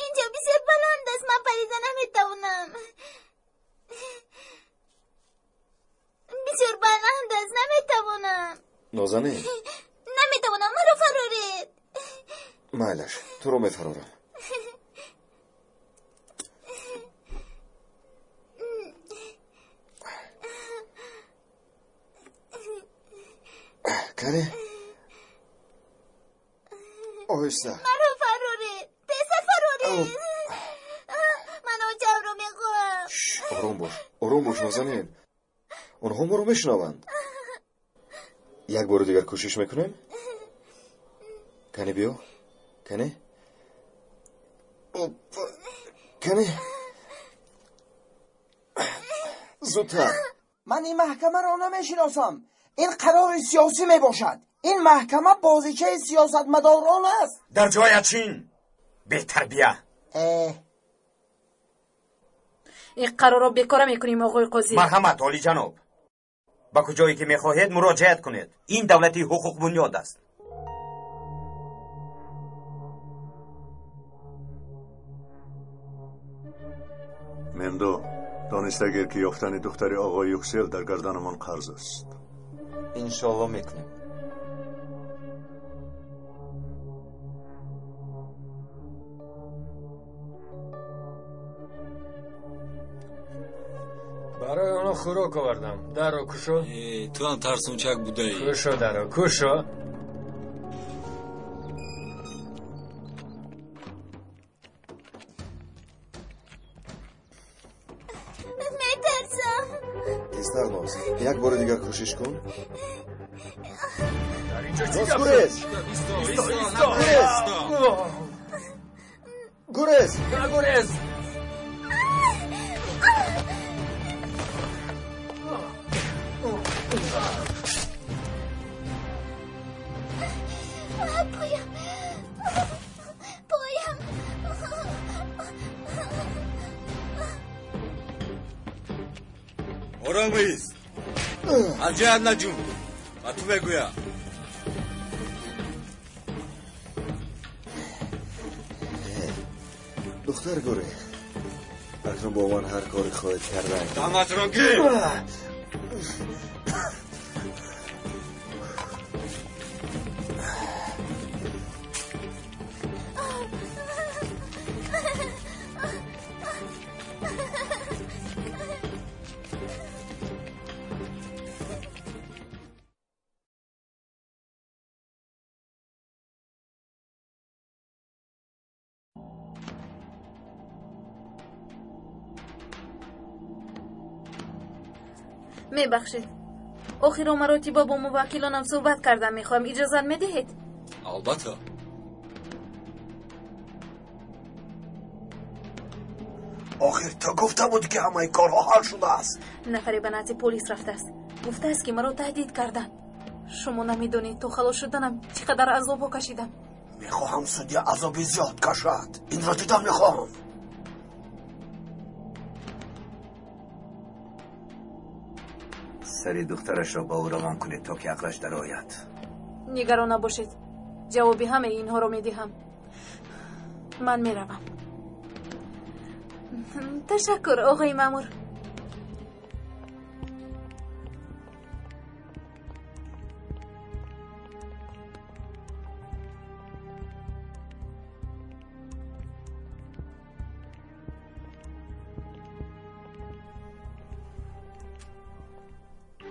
Инҷо бисёр баланд аст, ман парида наметавонам. Бисёр баланд аст, наметавонам.
Нозанин.
Наметавонам, маро фароред.
Майлаш, туро мефарорам. Кане? Оҳиста.
Маро фароред, тезтар фароред. Ман очамро мехоҳам.
Ором бош, ором бош, Нозанин. Онҳо моро мешунаванд. Як бори дигар кӯшиш мекунем? Кане биё, кане? Кане? Зудтар.
Ман ин маҳкамаро намешиносам. Ин қарори сиёсӣ мебошад. Ин маҳкама бозичаи сиёсатмадорон аст.
Дар ҷоят чин, бетарбия.
Ин қарорро бекора мекунем, оғои қозӣ.
Марҳамат, олиҷаноб. Ба куҷое ки мехоҳед муроҷиат кунед. Ин давлати ҳуқуқбунёд аст.
Мемдо, дониста гир ки ёфтани духтари оғои Юксел дар гарданамон қарз аст.
Иншоалло мекунем.
Барои онҳо хӯрок овардам. Дарро кушо.
Ту ҳам тарсончак будаӣ.
Кушо дарро, кушо.
Метарсам.
Тезтар, Ноз. Як бори дигар кӯшиш кун.
Дар инҷо чӣ
Ноз,
гап
гурез!
шуд? Исто, исто!
Гурез!
Нагурез!
Поям. Поям.
Ором ист. Аз ҷоят наҷунб. Ба ту мегӯям.
Духтар гурехт. Акнун бо ман ҳар коре хоҳед кардан.
Даматро гир.
Мебахшед, охиро маротиба бо муваккилонам суҳбат кардан мехоҳам. Иҷозат медиҳед?
Албатта.
Охир ту гуфта буд, ки ҳамаи корҳо ҳал шудааст.
Нафаре ба назди полис рафтааст. Гуфтааст, ки маро таҳдид карданд. Шумо намедонед, то халос шуданам чӣ қадар азобҳо кашидам.
Мехоҳам судья азоби зиёд кашад. Инро дидан мехоҳам.
Сари духтарашро ба ӯ равон кунед, то ки ақлаш дарояд.
Нигарон набошед, ҷавоби ҳамаи инҳоро медиҳам. Ман меравам. Ташаккур, оғои маъмур.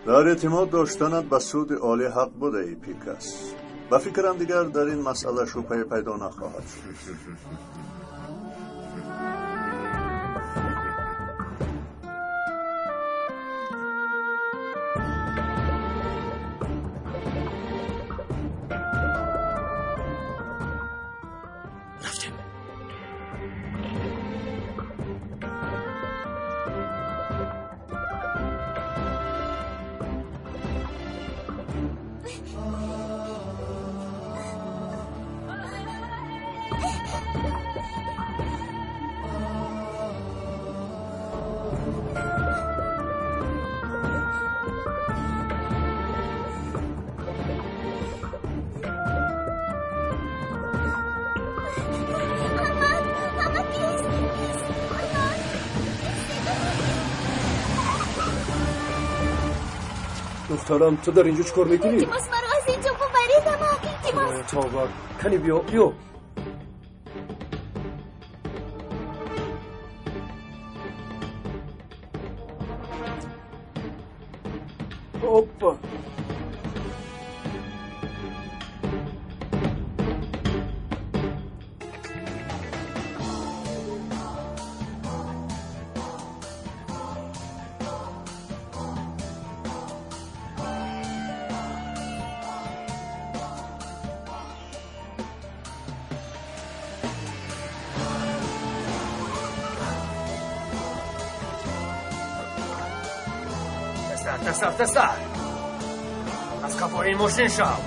Дар эътимод доштанат ба суди олӣ ҳақ будаи, Пикас. Ба фикрам, дигар дар ин масъала шубҳае пайдо нахоҳад шуд.
Рафтем.
Амак, амак, тез, тез, амак.
Духтарам, ту дар инҷо чӣ кор мекунӣ?
Илтимос, маро аз инҷо бубаред, амак, илтимос.
Тавба, кани биё, биё. Опа!
Тезтар, тезтар, тезтар! Аз қафои мошин шав!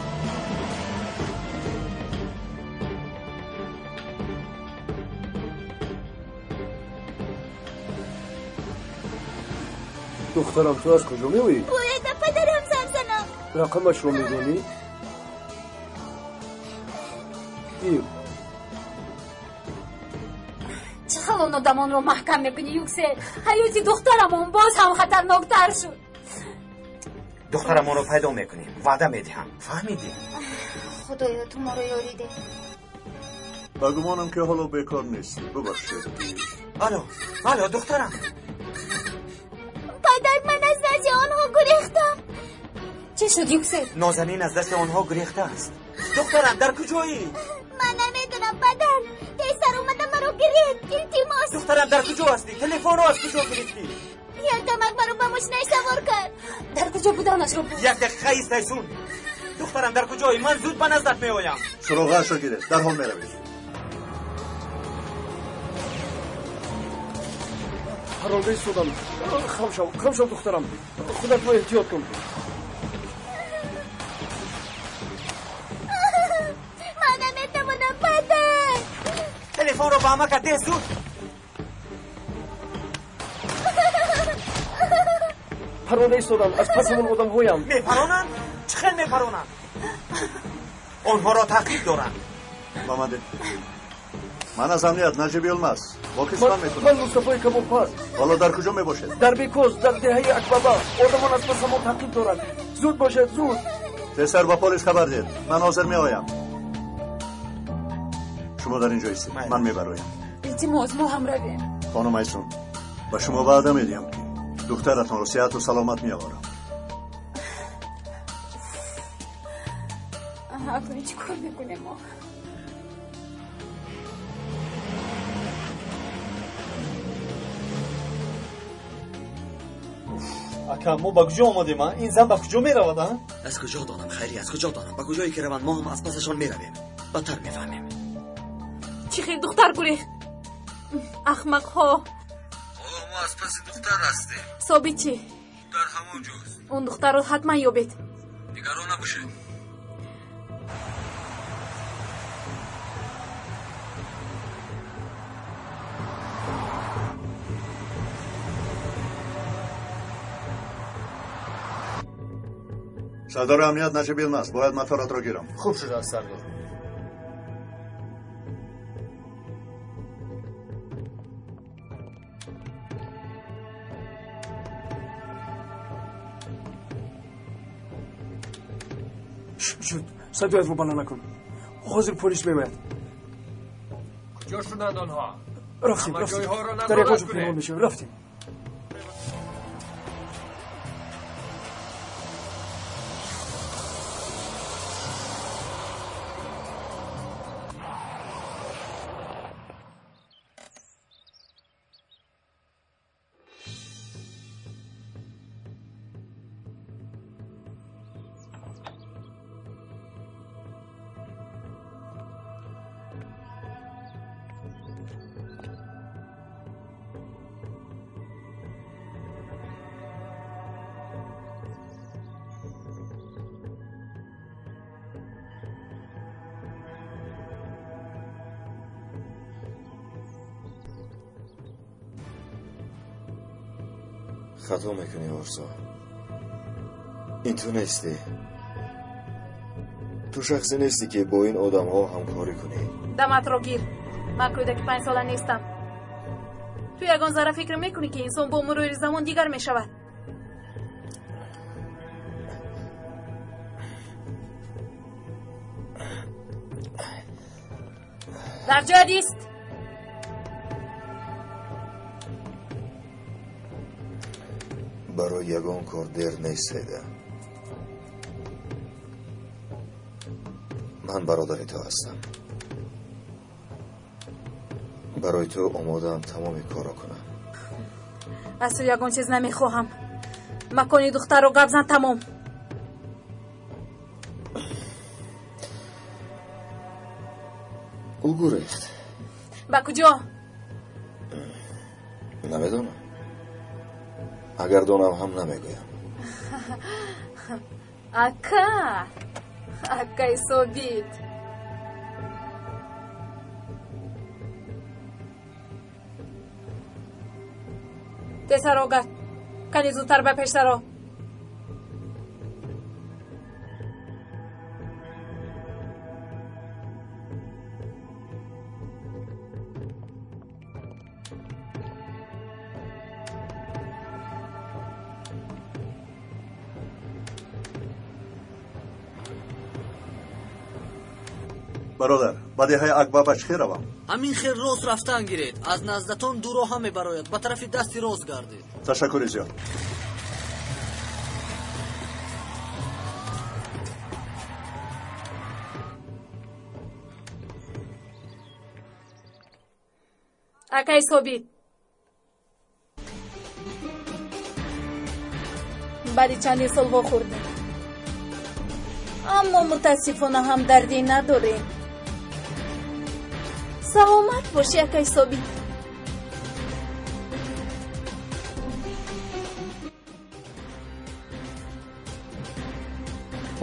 Духтарам, ту аз куҷо меоӣ?
Бояд ба падарам занг занам.
Рақамашро медонӣ? Гир.
Чӣ хел он одамонро маҳкам мекунӣ, Юксел? Ҳаёти духтарамон боз ҳам хатарноктар шуд.
Духтарамонро пайдо мекунем, ваъда медиҳам, фаҳмидӣ?
Худоё, ту моро ёрӣ деҳ.
Ба гумонам, ки ҳоло бекор нестӣ. Бубахшед.
Алло, алло, духтарам.
Падар, ман аз назди онҳо гурехтам.
Чӣ шуд, Юксел?
Нозанин аз дасти онҳо гурехтааст. Духтарам, дар куҷоӣ?
Ман намедонам, падар. Тезтар омада маро гиред, илтимос.
Духтарам, дар куҷо ҳастӣ? Телефонро аз куҷо гирифтӣ?
Як дамак маро ба мошинаш савор кард.
Дар куҷо буданашро буд?
Як дақиқа ист, Айсун. Духтарам, дар куҷоӣ? Ман зуд ба наздат меоям.
Суроғаашро гиред, дарҳол меравед.
Паронда истодам. Хам шав, хам шав, духтарам. Худатро эҳтиёт кун.
Ман наметавонам, падар.
Телефонро ба амакат деҳ, зуд.
Паронда истодам, аз паси он одамҳоям.
Мепаронанд? Чӣ хел мепаронанд? Онҳоро таъқиб доранд.
Ба ман деҳ. Ман аз амният Наҷиб Йилмаз. Бо кӣ сухан мекунам?
Ман Мустафои Кабобпаз.
Ҳоло дар куҷо мебошед?
Дар Бекоз, дар деҳаи Акбаба. Одамон аз пасамон таъқиб доранд. Зуд бошед, зуд.
Тезтар ба полис хабар диҳед. Ман ҳозир меоям. Шумо дар ин ҷо истед, ман мебароям.
Илтимос, мо ҳам равем.
Хонум Айсун, ба шумо ваъда медиҳам, ки духтаратонро сиҳату саломат меоварам.
Акнун чӣ кор мекунем мо?
Ака, мо ба куҷо омадем, а? Ин зан ба куҷо меравад, а?
Аз куҷо донам, Хайрӣ, аз куҷо донам? Ба куҷое ки раванд, мо ҳам аз пасашон меравем. Бадтар мефаҳмем.
Чӣ хел духтар гурехт? Ахмақҳо.
Ҳоло мо аз паси духтар ҳастем.
Собит чӣ?
Дар ҳамон ҷост.
Он духтарро ҳатман ёбед.
Нигарон набошед.
Сардори амният Наҷиб Йилмаз, бояд моторатро гирам.
Хуб шудааст, сардор.
Шуд, садоятро баланд накун. Ҳозир полис меояд.
Куҷо шуданд онҳо?
Рафтем,
Ҳама
рафтем.
ҷойҳоро
Дар ягон
назорат
ҷо пинҳон
кунед.
мешавем. Рафтем.
Хато мекунӣ, Орзу. Ин ту нестӣ. Ту шахсе нестӣ, ки бо ин одамҳо ҳамкорӣ кунӣ.
Даматро гир. Ман кӯдаки 5 сола нестам. Ту ягон зарра фикр мекунӣ, ки инсон бо мурури замон дигар мешавад? Дар ҷоят ист.
Барои ягон кор дер нест, Сайда. Ман бародари ту ҳастам. Барои ту омодаам тамоми корро кунам.
Аз ту ягон чиз намехоҳам. Макони духтарро гап зан, тамом.
Ӯ гурехт.
Ба куҷо?
Намедонам. Агар донам ҳам, намегӯям.
Ака, акаи Собит. Тезсаро гард. Кани, зудтар ба пешсаро.
Бародар, ба деҳаи Акбаба чӣ хел равам?
Ҳамин хел рост рафтан гиред, аз наздатон ду роҳа мебарояд, ба тарафи дасти рост гардед.
Ташаккури зиёд.
Акаи Собит, баъди чандин сол вохӯрдем, аммо мутаассифона ҳамдардӣ надорем. Саломат бошӣ, акаи Собит.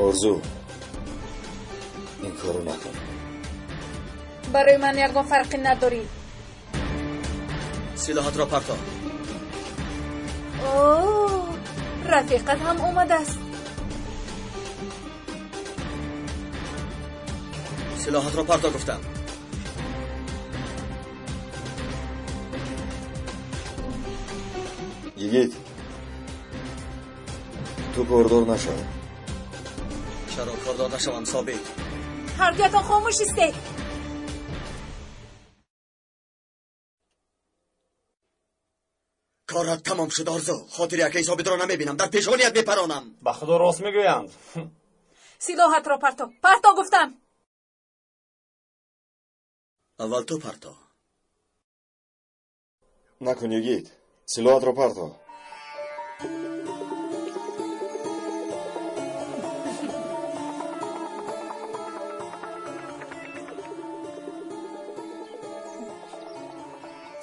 Орзу, ин корро накун.
Барои ман ягон фарқе надорӣ.
Силоҳатро парто.
О, рафиқат ҳам омадааст.
Силоҳатро парто, гуфтам.
Йигит, ту кордор нашав.
Чаро кордор нашавам, Собит?
Ҳардуятон хомӯш истед.
Корат тамом шуд, Орзу. Хотири акаи Собитро намебинам, дар пешоният мепаронам.
Ба худо, рост мегӯянд.
Силоҳатро парто, парто гуфтам.
Аввал ту парто.
Накун, йигит, силоҳатро парто.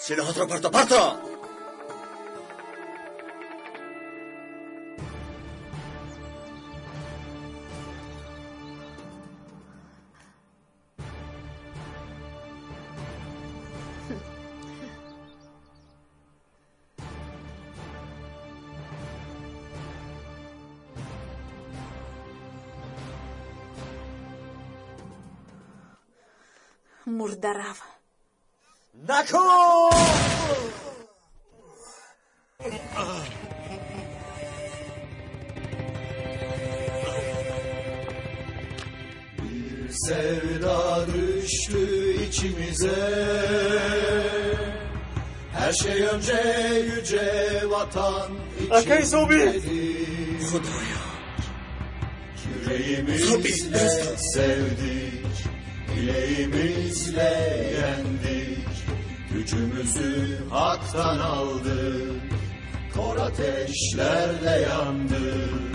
Силоҳатро парто, парто!
Мурдарав.
Накун!
Bir sevda düştü içimize. Her şey önce yüce vatan
Акаи Собит!
içindedir.
Худоё!
Yüreğimizle sevdik, bileğimizle yendik. Gücümüzü haktan aldık, kor ateşlerle yandık.